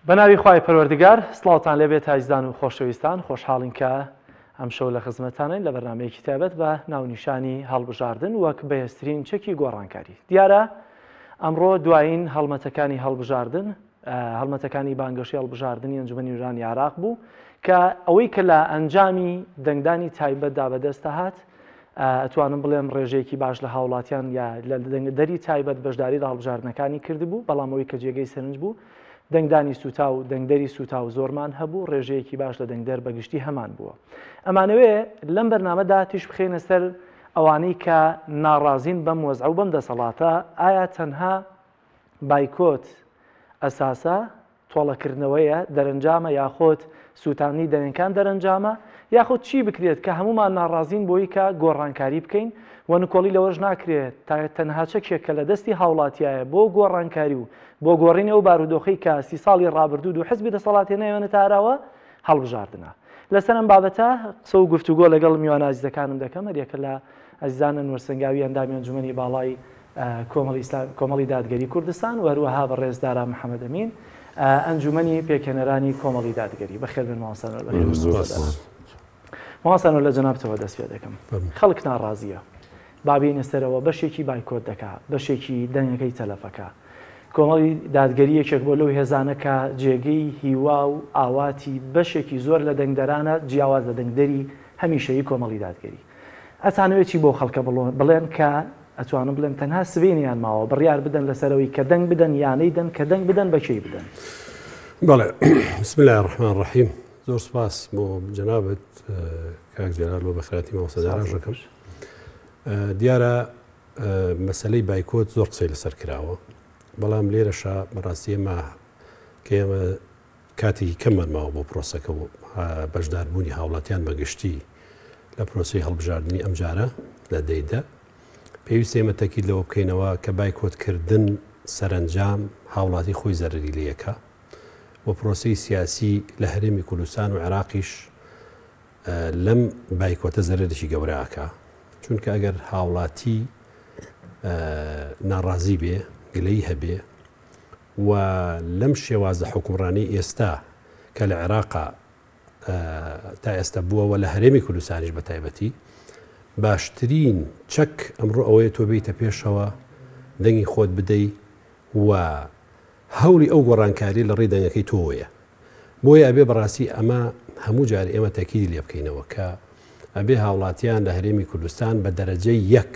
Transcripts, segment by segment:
بەناوی خوای پەروەردگار سڵاوتان لێبێت ئازیزان و خۆشەویستان خۆشحاڵین کە ئەمشەو لە خزمەتانین لە بەرنامەیەکی تایبەت بە ناونیشانی هەڵبژاردن وەک بەهێزترین چەکی گۆڕانکاری دیارە ئەمڕۆ دوایین هەڵمەتەکانی هەڵبژاردن هەڵمەتەکانی بانگەشەی هەڵبژاردنی ئەنجومەنی نوێنەرانی عێراق بوو کە ئەوەی کە لە ئەنجامی دەنگدانی تایبەتدا بەدەستە هات ئەتوانم بڵێم ڕێژەیەکی باش لە هاوڵاتیان یا لە دەنگدەری تایبەت بەشداری لە هەڵبژاردنەکانی کردبوو، بەڵام ئەوەی کە جێگەی سەرنج بوو دەنگدانی سووتاو و دەنگدەری سووتاو زۆرمان هەبوو، ڕێژەیەکی باش لە دەنگدەر بە گشتی هەمان بووە. ئەمانەوێ لەم بەرنامەدا تیشک بخەینە سەر ئەوانەی کە ناڕازین بەم وەزعە و بەم دەسەڵاتە، ئایا تەنها بایکۆت ئەساسە تۆڵەکردنەوەیە دەرەنجامە یاخود سووتاندنی دەنگەکان دەرەنجامە یاخود چی بکرێت کە هەموومان ناڕازین بۆی کە گۆڕانکاری بکەین و نکۆڵی لەوەش ناکرێت تا تەنها چەکێک کە لە دەستی هاوڵاتیایە بۆ گۆڕانکاری و بۆ گۆڕینی ئەو بارودۆخەی کە سی ساڵی ڕابردوو دوو حزبی دەسەڵات هێنایانەتە ئاراوە هەڵبژاردنە. لەسەر ئەم بابەتە قسە و گفتوگۆ لەگەڵ میوانە ئازیزەکانم دەکەم هەریەکە لە ئەزیزان ئەنوەر سەنگاوی ئەندامی ئەنجومەنی باڵای کۆمەڵی ئیسلام کۆمەڵی دادگەری کوردستان و هەروەها بەڕێز دارا محەمەد ئەمین ئەنجومەنی پێکهێنەرانی کۆمەڵی دادگەری. بەخێربێن مامۆستا نوەر. بەخێربێن مامۆستا دارا. مامۆستا نوەر لە جەنابتەوە دەست پێ دەکەم. خەڵک ناڕازییە. با بێینە سەرەوە بەشێکی بایکۆت دەکا، بەشێکی دەنگەکەی تەلەفەکا. کۆمەڵی دادگەری یەکێک بۆ لەو هێزانە کە جێگەی هیوا و ئاواتی بەشێکی زۆر لە دەنگدەرانە جیاواز لە دەنگدەری هەمیشەیی کۆمەڵی دادگەری. ئەتانەوێت چی بەو خەڵکە بڵێن کە ئەتوانم بڵێم تەنها سبەینێیان ماوە بڕیار بدەن لەسەر ئەوەی کە دەنگ بدەن یا نەیدەن، کە دەنگ بدەن بە کێی بدەن؟ بەڵێ بسم اللە الرحمن الرحیم زۆر سپاس بۆ جەنابت کاک جەلال بۆ بەخێرهاتی مامۆستا داراش دەکەم. دیارە مەسەلەی بایکۆت زۆر قسەی لەسەر کراوە بەڵام لێرەشا بەڕاستی ئێمە کە ئێمە کاتێکی کەممان ماوە بۆ پرۆسەکە و بەشداربوونی هاوڵاتیان بە گشتی لە پرۆسەی هەڵبژاردنی ئەمجارە لە دەیدە پێویستە ئێمە تەکید لەوە بکەینەوە کە بایکۆتکردن سەرەنجام هاوڵاتی خۆی زەرەری لێیەکا و پرۆسەی سیاسی لە هەرێمی کوردستان و عێراقیش لەم بایکۆتە زەرەرێکی گەورە ئەکا چونکە ئەگەر هاوڵاتی ناڕازی بێ گلەی هەبێ و لەم شێوازە حوکمڕانی ئێستا کە لە عێراقا تا ئێستا بووە و لە هەرێمی کوردستانیش بە تایبەتی باشترین چەک ئەمڕۆ ئەوەیە تۆ بیتە پێشەوە دەنگی خۆت بدەی و هەوڵی ئەو گۆڕانکاری لە ڕێی دەنگەکەی تۆوەیە بۆیە ئەبێ بەڕاستی ئەمە هەموو جار ئێمە تەکیدی لێ بکەینەوە کە ئەبێ هاوڵاتیان لە هەرێمی کوردستان بە دەرەجەی یەک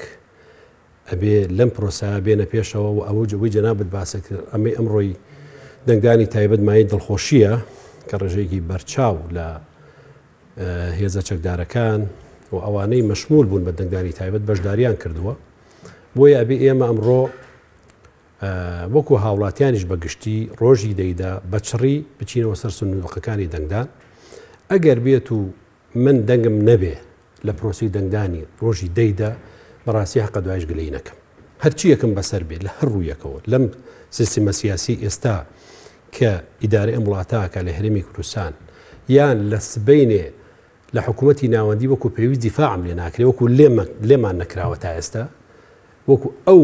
ئەبێ لەم پرۆسایە بێنە پێشەوە و ئەوە جەوەی جەنابت باست کرد ئەمەی ئەمڕۆی دەنگدانی تایبەت مایەی دڵخۆشییە کە ڕێژەیەکی بەرچاو لە هێزە چەکدارەکان و ئەوانەی مەشمول بوون بە دەنگدانی تایبەت بەشداریان کردووە بۆیە ئەبێ ئێمە ئەمڕۆ وەکو هاوڵاتیانیش بە گشتی ڕۆژی دەیدا بە چڕی بچینەوە سەر سندوقەکانی دەنگدان ئەگەر بێت و من دەنگم نەبێ لە پرۆسەی دەنگدانی ڕۆژی دەیدا بەڕاستی هەقە دوایش گلەیی نەکەم هەرچیەکم بەسەر بێ لە هەر ڕوویەکەوە لەم سیستمە سیاسی ئێستا کە ئیدارەی ئەم وڵاتە ئەکا لە هەرێمی کوردستان یان لە سبەینێ لە حکوومەتی ناوەندی وەکو پێویست دیفاعم لێ ناکرێ وەکو لێمان نەکراوە تا ئێستا وەکو ئەو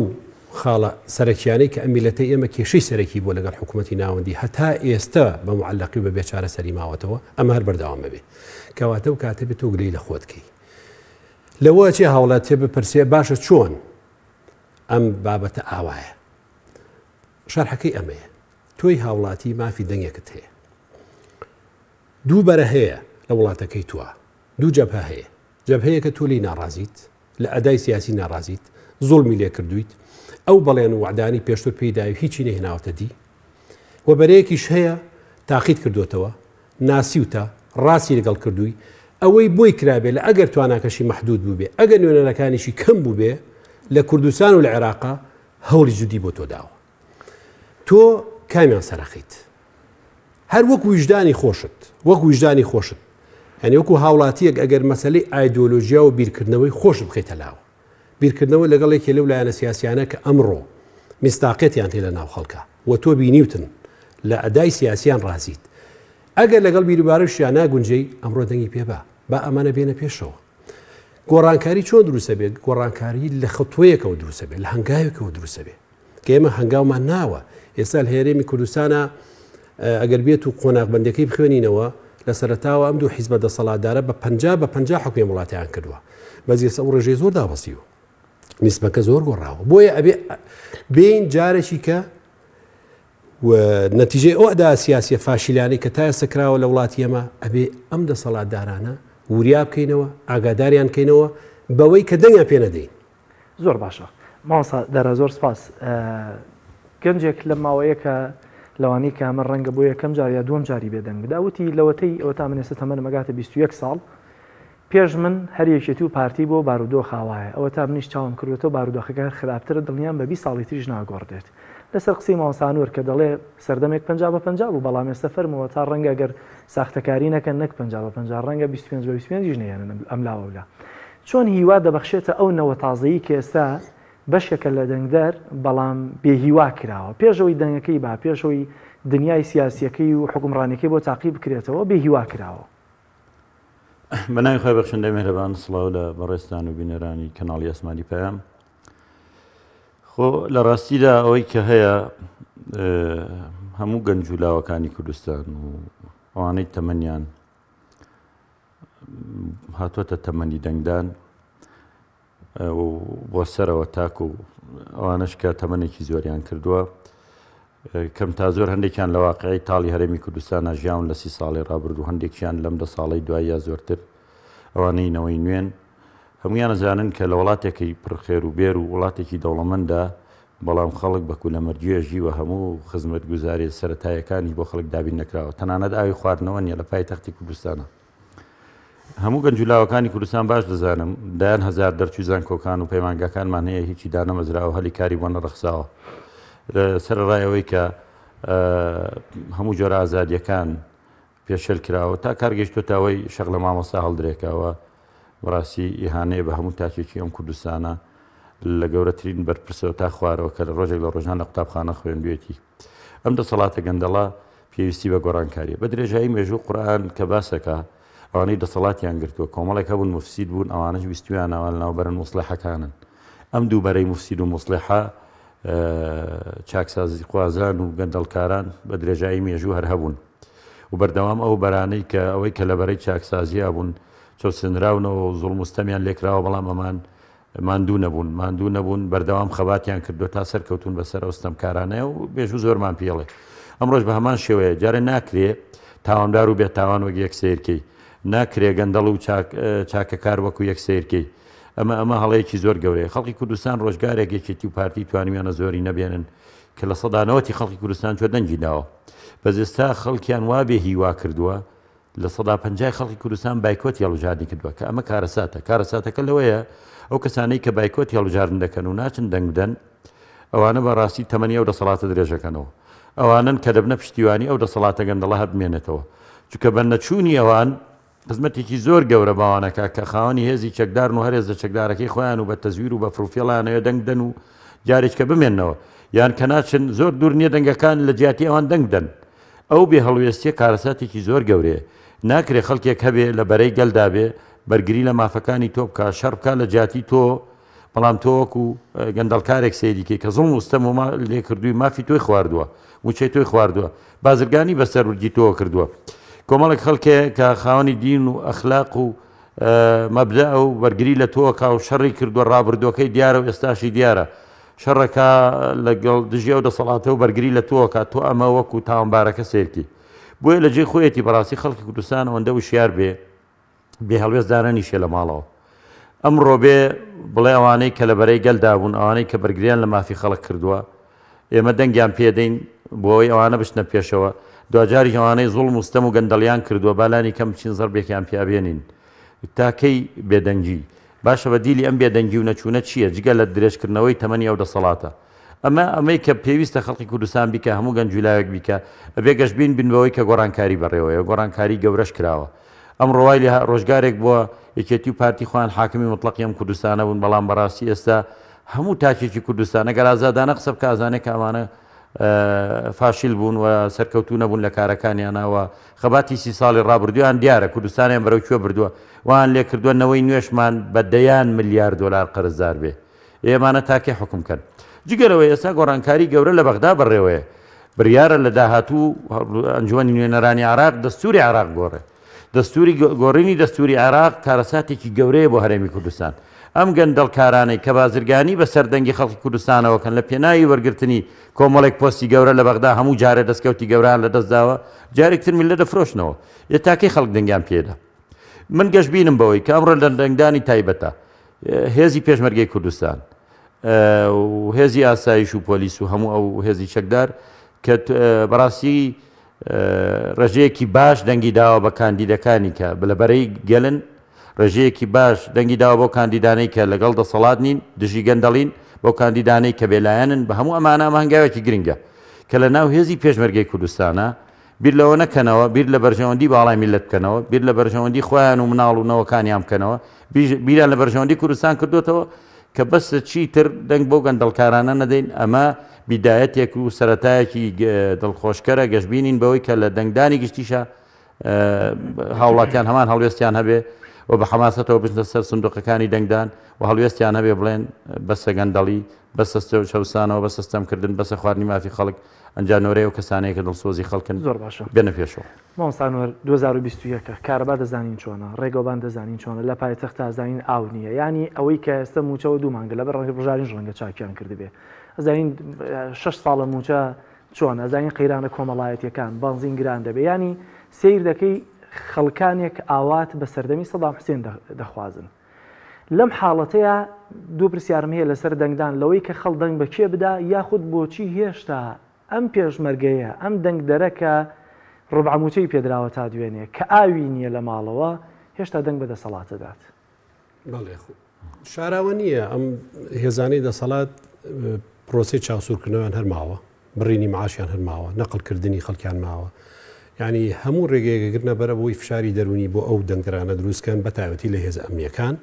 خاڵە سەرەکیانەی کە ئەم میلەتەی ئێمە کێشەی سەرەکی بووە لەگەڵ حکوومەتی ناوەندی هەتا ئێستا بە معلقی و بە بێچارەسەری ماوەتەوە ئەمە هەر بەردەوام بێ کەواتە و کاتە بێت تۆ گلەی لە خۆت کەی لەوە چێ هاوڵاتیە بپرسێ باشە چۆن ئەم بابەتە ئاوایە شەرحەکەی ئەمەیە تۆی هاوڵاتی مافی دەنگێکت هەیە دوو بەرە هەیە لە وڵاتەکەی تۆ دوو جەبهە هەیە جەبهەیەکە تۆ لێی ناڕازیت لە ئەدای سیاسی ناڕازیت، زوڵمی لێ کردوویت، ئەو بەڵێن و وەعدانەی پێشتر پێی داوی هیچی نەهێناوەتە دی و بەرەیەکیش هەیە تاقیت کردۆتەوە، ناسیوتە، ڕاستی لەگەڵ کردووی، ئەوەی بۆی کرابێ لە ئەگەر تواناکەشی مەحدود بووبێ، ئەگەر نوێنەرەکانیشی کەم بووبێ لە کوردستان و لە عێراقا هەوڵی جدی بۆ تۆ داوە. تۆ کامیان سەرەخیت؟ هەر وەک ویژدانی خۆشت، وەک ویژدانی خۆشت. یانی وەکو هاوڵاتیەک ئەگەر مەسەلەی ئایدۆلۆژیا و بیرکردنەوەی خۆشت بخەیتە لاوە، بیرکردنەوە لەگەڵ یەکێ لەو لایەنە سیاسیانە کە ئەمڕۆ میسداقیەتیان هەیە لە ناو خەڵکا و تۆ بینیوتن لە ئەدای سیاسیان ڕازیت، ئەگەر لەگەڵ بیروباوەڕیشیا ناگونجێی ئەمڕۆ دەنگی پێ بە، با ئەمانە بێنە پێشەوە. گۆڕانکاری چۆن دروست ئەبێت؟ گۆڕانکاری لە خطوەیەکەوە دروست ئەبێت، لە هەنگاوێکەوە دروست ئەبێت. کە ئێمە هەنگاومان ناوە. ئێستا لە هەرێمی کوردستانە ئەگەر بێت و قۆناغبەندەکەی بخوێنینەوە لە سەرەتاوە ئەم دوو حیزبە دەسەڵاتدارە بە 50 بە 50 حکومی وڵاتیان کردووە، بەس ئێستا ئەو ڕێژەی زۆر دابەزیوە، نیسبەکە زۆر گۆڕاوە. بۆیە ئەبێ بین جارێکی کە و نەتیجەی ئەو ئەدا سیاسیە فاشیلانەی کە تا ئێستا کراوە لە وڵاتی ئێمە، ئەبێ ئەم دەسەڵاتدارانە وریا بکەینەوە، ئاگاداریان کەینەوە بەوەی کە دەنگیان پێ نەدەین. زۆر باشە مامۆستا دارا، زۆر سپاس. گەنجێک لەم ماوەیە کە لەوانەیە کە ئەمە ڕەنگە بۆ یەکەم جار یا دووەم جاری بێدەنگ بدا، وتی لەوەتەی ئەوەتا من ئێستا تەمەنم ئەگاتە 21 ساڵ، پێش من هەر یەکێتی و پارتی بۆ بارودۆخ ئاوایە، ئەوەتا منیش چاوم کردوەتەوە بارودۆخەکە هەر خراپترە، دڵنیام بە 20 ساڵی تریش ناگۆڕدرێت. لەسەر قسەی مامۆستا ئەنوەر کە دەڵێ سەردەمێک 50 بە 50 بوو، بەڵام ئێستا فەرمووە تا ڕەنگە گەر ساختەکاری نەکەن نەک 50 بە 50 ڕەنگە 25 بە 25 یش نەیەنن ئەم لاوە ئەولا. چۆن هیوا دەبەخشێتە ئەو نەوە تازەیی کە ئێستا بەشێکە لە دەنگدەر بەڵام بێ هیوا کراوە، پێش ئەوەی دەنگەکەی با، پێش ئەوەی دنیای سیاسیەکەی و حوکمڕانیەکەی بۆ تاقی بکرێتەوە بێ هیوا کراوە؟ بە ناوی خوای بەخشندەی میهرەبان، سڵاو لە بەڕێزتان و بینەرانی کەناڵی ئاسمانی پەیام. خۆ لە ڕاستیدا ئەوەی کە هەیە هەموو گەنج و لاوەکانی کوردستان و ئەوانەی تەمەنیان هاتووەتە تەمەنی دەنگدان و بۆ سەرەوە تاکو ئەوانەش کە تەمەنێکی زۆریان کردووە، کەم تا زۆر هەندێکیان لە واقعی تاڵی هەرێمی کوردستانە ژیاون لە 30 ساڵی ڕابردوو، هەندێکیان لەم 10 ساڵەی دواییە زۆرتر، ئەوانەی نەوەی نوێن هەمویان ئەزانن کە لە وڵاتێکی پڕخێر و بێر و وڵاتێکی دەوڵەمەندە، بەڵام خەڵک بە کولەمەرگیە ژیوە، هەموو خزمەتگوزاری سەرەتایەکانی بۆ خەڵک دابین نەکراوە، تەنانەت ئاوی خواردنەوە نییە لە پایتەختی کوردستانە. هەموو گەنج و لاوەکانی کوردستان باش دەزانم دەیان هەزار دەرچووی زانکۆکان و پەیمانگاکانمان هەیە هیچی دانەمەزراوە، هەلی کاری بۆ نەڕەخساوە، سەرەڕای ئەوەی کە هەموو جۆرە ئازادیەکان پێشێل کراوە تا کار گەیشتۆتە ئەوەی شەق لە مامۆستا هەڵدرێکەوە. بەڕاستی ئیهانەیە بە هەموو تاکێکی ئەم کوردستانە لە گەورەترین بەرپرسەوە تا خوارەوە کە لە ڕۆژێک لە ڕۆژان لە قوتابخانە خوێندوێتی. ئەم دەسەڵاتە گەندەڵە پێویستی بە گۆڕانکاریە. بە درێژایی مێژوو قورئان کە باسەکا ئەوانەی دەسەڵاتیان گرتووە کۆمەڵێک هەبوون موفسید بوون، ئەوانەش ویستویانە ئەوان لەناوبەرن، موسڵیحەکانن. ئەم دوو بەرەی موفسید و موسڵیحە چاکسازیخوازان و گەندەڵکاران بە درێژایی مێژوو هەر هەبوون و بەردەوام ئەو بەرانەی کە ئەوەی کە لە بەرەی چاکسازیا بوون چەوسێنراونەوە و زوڵم و ستەمیان لێکراوە، بەڵام ئەمان ماندوو نەبوون، ماندوو نەبوون، بەردەوام خەباتیان کردووە تا سەرکەوتوون بەسەر ئەو ستەمکارانەیە و مێژوو زۆرمان پێڵێ. ئەمڕۆش بە هەمان شێوەیە، جارێ ناکرێ تاوانبار و بێتاوان وەک یەک سەیرکەی، ناکرێ گەندەڵ و چاک چاکەکار وەکو یەک سەیرکەی. ئەمە ئەمە هەڵەیەکی زۆر گەورەیە. خەڵکی کوردستان ڕۆژگارێک یەکێتی و پارتی توانیویانە زۆری نەبێنن کە 90% ی خەڵکی کوردستان چووە دەنگی داوە. بەس ئێستا خەڵکیان وا بێ هیوا کردووە 50% ی خەڵکی کوردستان بایکۆتی هەڵبژاردنی کردووە کە ئەمە کارەساتە. کارەساتەکە لەوەیە ئەو کەسانەی کە بایکۆتی هەڵبژاردن دەکەن و ناچن دەنگ بدەن ئەوانە بە ڕاستی تەمەنی ئەو دەسەڵاتە درێژەکەنەوە. ئەوانەن کە دەبنە پشتیوانی ئەو دەسەڵاتە گەندەڵە هەر بمێنێتەوە. چونکە بە نەچوونی ئەوان خزمەتێکی زۆر گەورە بەوانەکە کە خاوەنی هێزی چەکدارن و هەر هێزە چەکدارەکەی خۆیان و بە تەزویر و بە فڕوفێڵیانەوە دەنگ دەن و جارێکە بمێننەوە، یان کە ناچن زۆر دوور نییە دەنگەکان لە جیاتی ئەوان دەنگ دەن. ئەو بێ هەڵوێستیە کارەساتێکی زۆر گەورەیە. ناکرێ خەڵکێک هەبێ لە بەرەی گەلدا بێ، بەرگری لە مافەکانی تۆ بکا، شەڕ بکا لە جیاتی تۆ، بەڵام تۆ وەکو گەندەڵکارێک سەیری کەی کە زوڵم و ستەم و لێ کردووی، مافی تۆی خواردووە، مووچەی تۆی خواردووە، بازرگانی بەسەر ورگی تۆوە کردووە. کۆمەڵێک خەڵک هەیە کە خاوەنی دین و ئەخلاق و مەبدەئە و بەرگری لە تۆ ئەکا و شەڕی کردووە، ڕابردووەکەی دیارە و ئێستاشی دیارە. شەڕەکا لەگەڵ دژی ئەو دەسەڵاتە و بەرگری لە تۆ ئەکا، تۆ ئەمە وەکو تاوانبارەکە سەیرکەی. بۆیە لە جێی خۆیەتی بەڕاستی خەڵکی کوردستان ئەوەندە وشیار بێ، بێ هەڵوێست دانەنیشێ لە ماڵەوە. ئەمڕۆ بێ بڵێ ئەوانەی کە لە بەرەی گەلدا بوون، ئەوانەی کە بەرگریان لە مافی خەڵک کردووە، ئێمە دەنگیان پێدەین بۆ ئەوەی ئەوانە بچنە پێشەوە، دواجاریش ئەوانەی زوڵم و ستەم و گەندەڵیان کردووە با لانی کەم بچین زەربێکیان پیا بێنین. تا کەی بێدەنگی؟ باشە بەدیلی ئەم بێدەنگی و نەچوونە چییە جگە لە درێژکردنەوەی تەمەنی ئەو دەسەڵاتە؟ ئەمە ئەمەی کە پێویستە خەڵکی کوردستان بیکا، هەموو گەنج و لاوێک بیکا، ئەبێ گەشبین بین بەوەی کە گۆڕانکاری بەڕێوەیە، گۆڕانکاری گەورەش کراوە. ئەمڕۆ وای لێ ڕۆژگارێک بووە یەکێتی و پارتی خۆیان حاکمی موتڵەقی ئەم کوردستانە بوون، بەڵام بەڕاستی ئێستا هەموو تاکێکی کوردستان ئەگەر ئازادانە قسە بکا ئەزانێ کە ئەمانە فاشیل بوون و سەرکەوتوو نەبوون لە کارەکانیانە و خەباتی 30 ساڵی ڕابردوویان دیارە کوردستانیان بەرەو کوێ بردووە، وایان لێ کردووە نەوەی نوێشمان بە دەیان ملیار دۆلار قەرزدار بێ. ئێمانە تا کەی حوکم کەن؟ جگە لەوەی ئێستا گۆڕانکاری گەورە لە بەغدا بەڕێوەیە. بڕیارە لە داهاتوو ئەنجومەنی نوێنەرانی عێراق دەستوری عێراق گۆڕێ. دەستوری گۆڕینی دەستوری عێراق کارەساتێکی گەورەیە بۆ هەرێمی کوردستان. ئەم گەندەڵکارانەی کە بازرگانی بە سەر دەنگی خەڵکی کوردستانەوە کەن لە پێناوی وەرگرتنی کۆمەڵێک پۆستی گەورە لە بەغدا هەموو جارێ دەستکەوتی گەورەیان لە دەست داوە جارێک تر میللەت دەفرۆشنەوە. ئێ تاکەی خەڵک دەنگیان پێدا؟ من گەشبینم بەوەی کە ئەمڕۆ لە دەنگدانی تایبەتە هێزی پێشمەرگەی کوردستان و هێزی ئاسایش و پۆلیس و هەموو ئەو هێزی چەکدار کە بەڕاستی ڕێژەیەکی باش دەنگی داوە بە کاندیدەکانی کە لە بەرەی گەلن ڕێژەیەکی باش دەنگی داوە بۆ کاندیدانەی کە لەگەڵ دەسەڵات نین دژی گەندەڵین بۆ کاندیدانەی کە بێلایەنن بە هەموو ئەمانە ئەمە هەنگاوێکی گرنگە کە لە ناو هێزی پێشمەرگەی کوردستانە بیر لەوە نەکەنەوە، بیر لە بەرژەوەندی باڵای میللەت بکەنەوە، بیر لە بەرژەوەندی خۆیان و مناڵ و نەوەکانیان بکەنەوە، بیریان لە بەرژەوەندی کوردستان کردۆتەوە کە بەسە چیتر دەنگ بەو گەندەڵکارانە نەدەین، ئەمە بیدایەتێک و سەرەتایەکی دڵخۆشکەرە، گەشبینین بەوەی کە لە دەنگدانی گشتیشا هاوڵاتیان هەمان هەڵوێستیان هەبێ و بە حەماسەتەوە بچنە سەر سندوقەکانی دەنگدان و هەڵوێستیان هەبێ بڵێن بەسە گەندەڵی، بەسە چەوسانەوە، بەسە ستەمکردن، بەسە خواردنی مافی خەڵک، ئەنجا نۆرەی ئەو کەسانەیە کە دڵسۆزی خەڵکن زۆر باشە بێنە پێشەوە. مامۆستا ئەنوەر 2021 کارەبا دەزانین چۆنە ڕێگەوبان دەزانین چۆنە لە پایتەختا زانین ئاو نییە یانی ئەوەی کە ئێستا مووچەوە دوو مانگە لەبەر ڕەنگە بژارینش ڕەنگە چاکیان کردبێ ئەزانین شەش ساڵە مووچە چۆن ئەزانین قەیرانە کۆمەڵایەتیەکان بەنزین گران دەبێ ینی سیر دەکەی خەڵکانێک ئاوات بە سەردەمی سەدام حوسێن دەخوازن لەم حاڵەتەیا دوو پرسیارم هەیە لەسەر دەنگدان لەوەی کە خەڵ دەنگ بە کێ بدا یاخود بۆچی هێشتا ئەم پێشمەرگەیە ئەم دەنگدەرە کە ڕوبعە موچەی پێدراوە تا دوێنێ کە ئاوی نییە لە ماڵەوە هێشتا دەنگ بە دەسەڵات دەدات؟ بەڵێ شاراوە نییە ئەم هێزانەی دەسەڵات پرۆسەی چاوسوورکردنەوەیان هەر ماوە بڕینی معاشیان هەر ماوە، نەقڵ کردنی خەڵکیان ماوە. یانی هەموو ڕێگەیەک ئەگرنە بەر بۆی فشاری دەروونی بۆ ئەو دەنگدەرانە دروست کەن بە تایبەتی لە هێزە ئەمنییەکان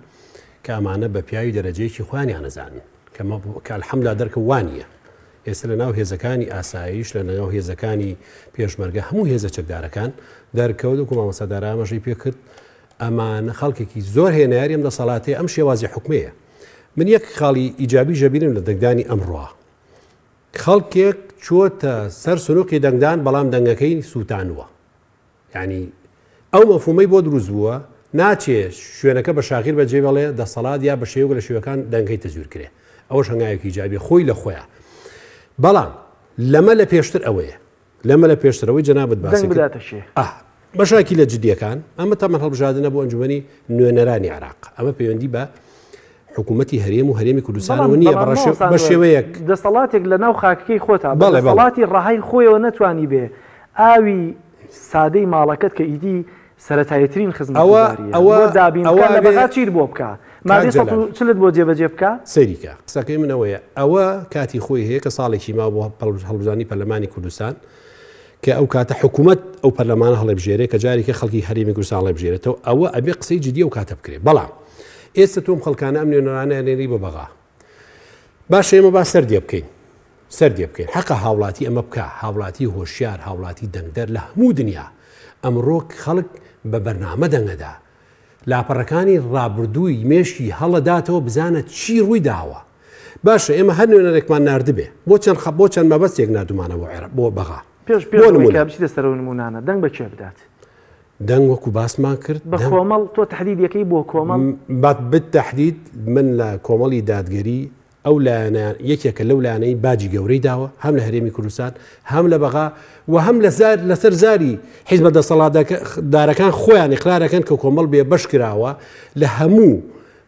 کە ئەمانە بە پیاوی دەرەجەیەکی خۆیانیان ئەزانن کە کە الحمدللە دەرکەوت وا نییە. ئێستا لە ناو هێزەکانی ئاسایش لە ناو هێزەکانی پێشمەرگە هەموو هێزە چەکدارەکان دەرکەوت وەکو مامۆستا دارا ئاماژەی پێ کرد ئەمانە خەڵکێکی زۆر هەیە نەیاری ئەم دەسەڵاتەیە ئەم شێوازی حوکمەیە. من یەک خاڵی ئیجابیش ئەبینم لە دەنگدانی ئەمڕۆ خەڵکێک چووەتە سەر سنوقی دەنگدان بەڵام دەنگەکەی سووتانووە. یانی ئەو مەفهومەی بۆ دروست بووە ناچێ شوێنەکە بە شاغیر بەجێ بێڵێ دەسەڵات یا بە شێوەیەک لە شێوەکان دەنگەکەی تەزویر کرێ. ئەوەش هەنگاوێکی ئیجابیە خۆی لە خۆیا. بەڵام لەمە لە پێشتر ئەوەیە لەمە لە پێشتر ئەوەی جەنابت باسی دەنگ کرد بداتە کێ؟ ئاه بەشاکی لە جدیەکان ئەمە تەمەن هەڵبژاردنە بۆ ئەنجومەنی نوێنەرانی عێراق ئەمە پەیوەندی بە حکوومەتی هەرێم و هەرێمی بەڵام کوردستانەوە نییە بەڵام بە مامۆستا بە ئەنوەر شێوەیەک دەسەڵاتێک لە ناو خاکەکەی خۆتا بە بەڵێ بەڵێ دەسەڵاتی ڕەهای خۆیەوە نەتوانی بێ ئاوی سادەی ماڵەکەت کە ئیدی سەرەتاییترین ئەوە خزمەتگوزارییە ئەوە بۆ دابین ئەوە بکا لە ئەبێ بەغا چیت بۆ بکا کاک مادەی جەلال 140 بۆ جێبەجێ بکا؟ سەیری کە قسەکەی من ئەوەیە ئەوە کاتی خۆی هەیە کە ساڵێکی ماوە بۆ هەڵبژاردنی پەرلەمانی کوردستان کە ئەو کاتە حکوومەت ئەو پەرلەمانە هەڵێبژێرێ کە جارێکە خەڵکی هەرێمی کوردستان هەڵێبژێرێتەوە ئەوە ئەبێ قسەی جدی ئەو کاتە بکرێ بەڵام ئێستا تۆم خەڵکانە ئەم نوێنەرانە ئەنێری بە بەغا باشە ئێمە با سەر دێ بکەین سەر دێ بکەین حەقە هاوڵاتی ئەمە بکە هاوڵاتی هۆشیار هاوڵاتی دەنگدەر لە هەموو دنیا ئەمڕۆ خەڵک بە بەرنامە دەنگەدا لاپەڕەکانی ڕابردووی مێشکی هەڵەداتەوە بزانە چی ڕووی داوە باشە ئێمە هەر نوێنەرێکمان ناردبێ بۆ چەند خە بۆ چەند مەبەستێک ناردومانە بۆ عێراق بۆ بەغا پێش پێش بۆ ئەوەی نمونە کە بچیتە سەر ئەو نمونانە دەنگ بە کێ بدات؟ دەنگ وەکو باسمان کرد بە دەنگ کۆمەڵ تۆ تەحدید یەکەی بۆ کۆمەڵ؟ بە بالتحدید من لە کۆمەڵی دادگەری ئەو لایەنە یەکێکە لەو لایەنەی باجی گەورەی داوە هەم لە هەرێمی کوردستان هەم لە بەغا و هەم لە زار لەسەر زاری حیزبە دەسەڵاتدارەکان خۆیان ئیقرارەکەن کە کۆمەڵ بێ بەش کراوە لە هەموو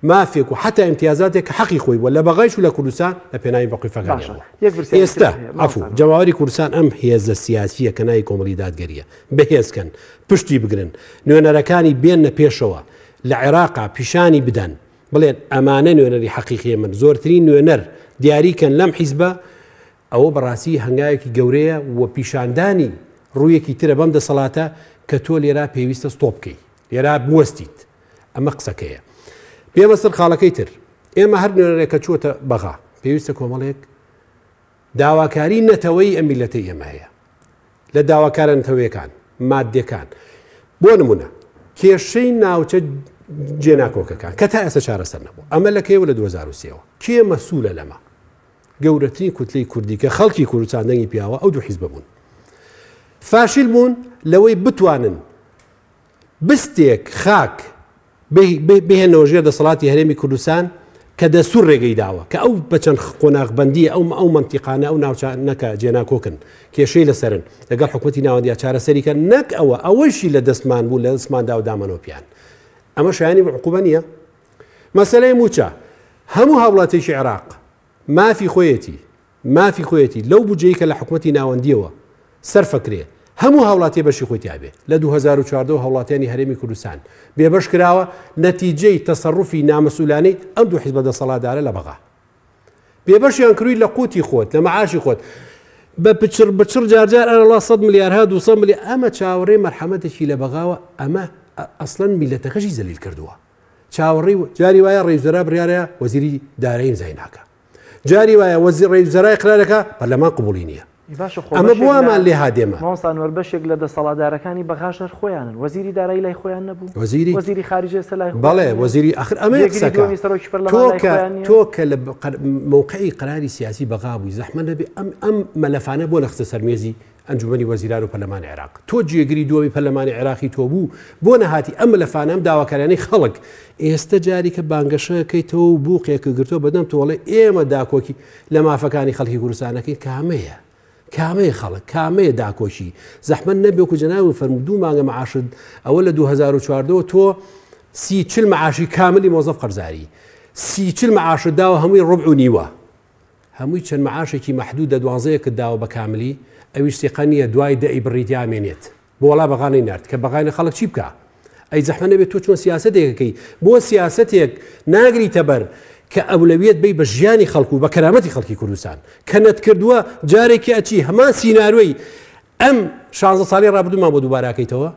مافێک و حەتا ئیمتیازاتێک کە حەقی خۆی بووە لە بەغایش و لە کوردستان لە پێناوی بەقیفەکانیان باشە بووە. یەک پرسیاری ترم ئێستا هەیە عەفو مامۆستا. جەماوەری کوردستان ئەم هێزە سیاسییە کە ناوی کۆمەڵی دادگەرییە بەهێز کەن، پشتی بگرن، نوێنەرەکانی بێننە پێشەوە لە عێراقا پیشانی بدەن بڵێن ئەمانە نوێنەری حەقیقی ئێمەن، زۆرترین نوێنەر دیاری کەن لەم حیزبە، ئەوە بەڕاستی هەنگاوێکی گەورەیە و پیشاندانی ڕوویەکی ترە بەم دەسەڵاتە کە تۆ لێرا پێویستە ستۆپ بکەی، لێرا بوەستیت. ئەمە قسەکەیە. بێمە سەر خاڵەکەی تر. ئێمە هەر نوێنەرێک کە چووەتە بەغا، پێویستە کۆمەڵێک داواکاری نەتەوەیی ئەم میللەتەی ئێمە هەیە. لە داواکارە نەتەوەیەکان، ماددیەکان. بۆ نمونە کێشەی ناوچە جێناکۆکەکان کە تا ئێستا چارەسەر نەبوو. ئەمە لە کەیەوە؟ لە 2003 ەوە. کێ مەسولە لەمە؟ گەورەترین کوتلەی کوردی کە خەڵکی کوردستان دەنگی پیاوە ئەو دوو حیزبە بوون. فاشل بوون لەوەی بتوانن بستێک خاک بهێنەوە ژێر دەسەڵاتی هەرێمی کوردستان کە دەستور ڕێگەی داوە کە ئەو بە چەند قۆناغبەندی ئەو ئەو مەنتیقانە ئەو ناوچانە کە جێناکۆکن کێشەی لەسەرن لەگەڵ حکوومەتی ناوەندیا چارەسەری کە نەک ئەوە ئەوەیشی لە دەستمان بوو لە دەستماندا و دامانەوە پیان ئەمە شایانی عقوبە نییە مەسەلەی مووچە هەموو هاوڵاتێکی عێراق مافی خۆیەتی مافی خۆیەتی لەو بودجەی کە لە حکومەتی ناوەندیەوە سەرفەکرێ هەموو هاوڵاتیە بەشی خۆی تیابێ لە 2014 هاوڵاتیانی هەرێمی کوردستان بێبەش کراوە نەتیجەی تەسەروفی نامەسئولانەی ئەم دوو حیزبە دەسەڵاتدارە لە بەغا بێبەشیان کروی لە قوتی خۆت لە مەعاشی خۆت بە پچڕ بچڕ جارجار ئەرەڵا 100 ملیار ها 200 ملیار ئەمە چاوەڕێی مەرحەمەتێکی لە بەغاوە ئەمە ئەسڵەن میلەتەکەشی زەلیل کردووە چاوەڕێی جاری وایە ڕێزەرا بڕیارە وەزیری دارایی زای ناکە جاری وایە وەزیر ڕێزەرای قرارەکە پەرلەمان قبوڵی نییە باشە خۆ ئەمە بەشێک بۆ لە وامان لێ هادێمە. مامۆستا ئەنوەر بەشێک لە دەسەڵاتدارەکانی بەغاش هەر خۆیانن وەزیری دارایی لای خۆیان نەبوو وەزیری وەزیری خارجە ئێستا لای خۆیان بەڵێ نییە وەزیری ئاخر ئەمەیە جێگری قسەکە دووەمی سەرۆکی تۆ پەرلەمان لای کە خۆیان نییە تۆ کە لە مەوقعی قەراری سیاسی بەغا بووی زەحمەت نەبێ ئەم ئەم مەلەفانە بۆ نەخستە سەر مێزی ئەنجومەنی وەزیران و پەرلەمانی عێراق تۆ جێگری دووەمی پەرلەمانی عێراقی تۆ بوو بۆ نەهاتی ئەم ملەفانە ئەم داواکاریانەی خەڵک ئێستە جاریکە بانگەشەکەیتەوە و بوقێکە گرتووە بەدەم تۆڵێ ئێمە داکۆکی لە مافەکانی خەڵکی کوردستانەکەین کامەیە کامەیە خەڵک کامەیە داکۆکی زەحمەت نەبێ وەکو جەنابم فەرموو دوو مانگە معاشت ئەوە لە 2014 تۆ 30 معاشی کاملی مۆزەف قەرزاری 30 معاشت داوە هەمووی ڕبع و نیوە هەمووی چەند معاشێکی مەحدودە دوانزەیەکت داوە بە کاملی ئەویش سیقە نییە دوای دە ئەیبڕیت یا مێنێت بۆ وەڵا بەغا نەینارد کە بەغای نە خەڵک چی بکا ئەی زەحمە نەبێت تۆ چۆن سیاسەتێک ئەکەی بۆ سیاسەتێک ناگریتە بەر کە ئەولەویەت بی بە ژیانی خەڵک و بە کەرامەتی خەڵکی کوردستان کە نەتکردووە جارێکی ئەچی هەمان سیناریۆی ئەم 16 ساڵی ڕابردوومان بۆ دووباراکەیتەوە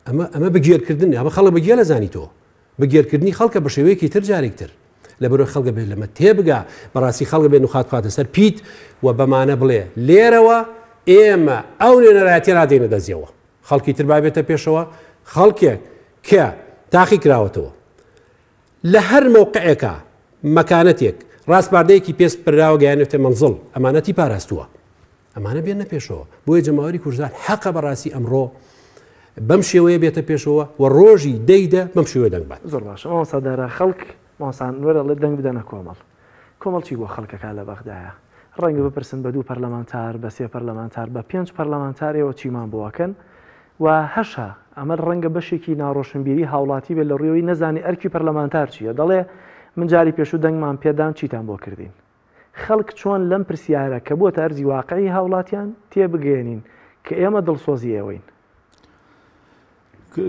ئەمە ئەمە بگێرکردن ئەمە خەڵک بەگێ لەزانی تۆ بگێرکردنی خەڵکە بە شێوەیەکی تر جارێک تر لەبەرەوەی خەڵکە بێت لەمە تێبگا بەڕاستی خەڵک بێ نوخات بخاتە سەر پیت و بەمانە بڵێ لێرەوە ئێمە ئەو نوێنەرایەتیە نادەینە دەستیەوە خەڵکی تر با بێتە پێشەوە خەڵکێک کە تاقی کراوەتەوە لە هەر مەوقعێکا مەکانەتێک ڕاسپاردەیەکی پێ سپراوە گەیانێتە مەنزڵ ئەمانەتی پاراستووە ئەمانە بێنە پێشەوە بۆیە جەماوەری کوردستان حەقە بەڕاستی ئەمڕۆ بەم شێوەیە بێتە پێشەوە و ڕۆژی دەیدە بەم شێوەیە دەنگ بات. زۆر باشە مامۆستا دارا خەڵک مامۆستا ئەنوەر ئەڵێ دەنگ بدەنە کۆمەڵ کۆمەڵ چی بۆ خەڵکەکە لە بەغدایە ڕەنگە بپرسن بە دوو پەرلەمانتار بە سێ پەرلەمانتار بە پێنج پەرلەمانتار ئێوە چیمان بۆ ئەکەن و هەشە ئەمە ڕەنگە بەشێکی ناڕۆشنبیری هاوڵاتی بێت لە ڕووی نەزانی ئەرکی پەرلەمانتار چییە دەڵێ من جاری پێشوو دەنگمان پێدان چیتان بۆ کردین خەڵک چۆن لەم پرسیارە کە بۆتە ئەرزی واقعی هاوڵاتیان تێبگەیەنین کە ئێمە دڵسۆزی ئێوەین؟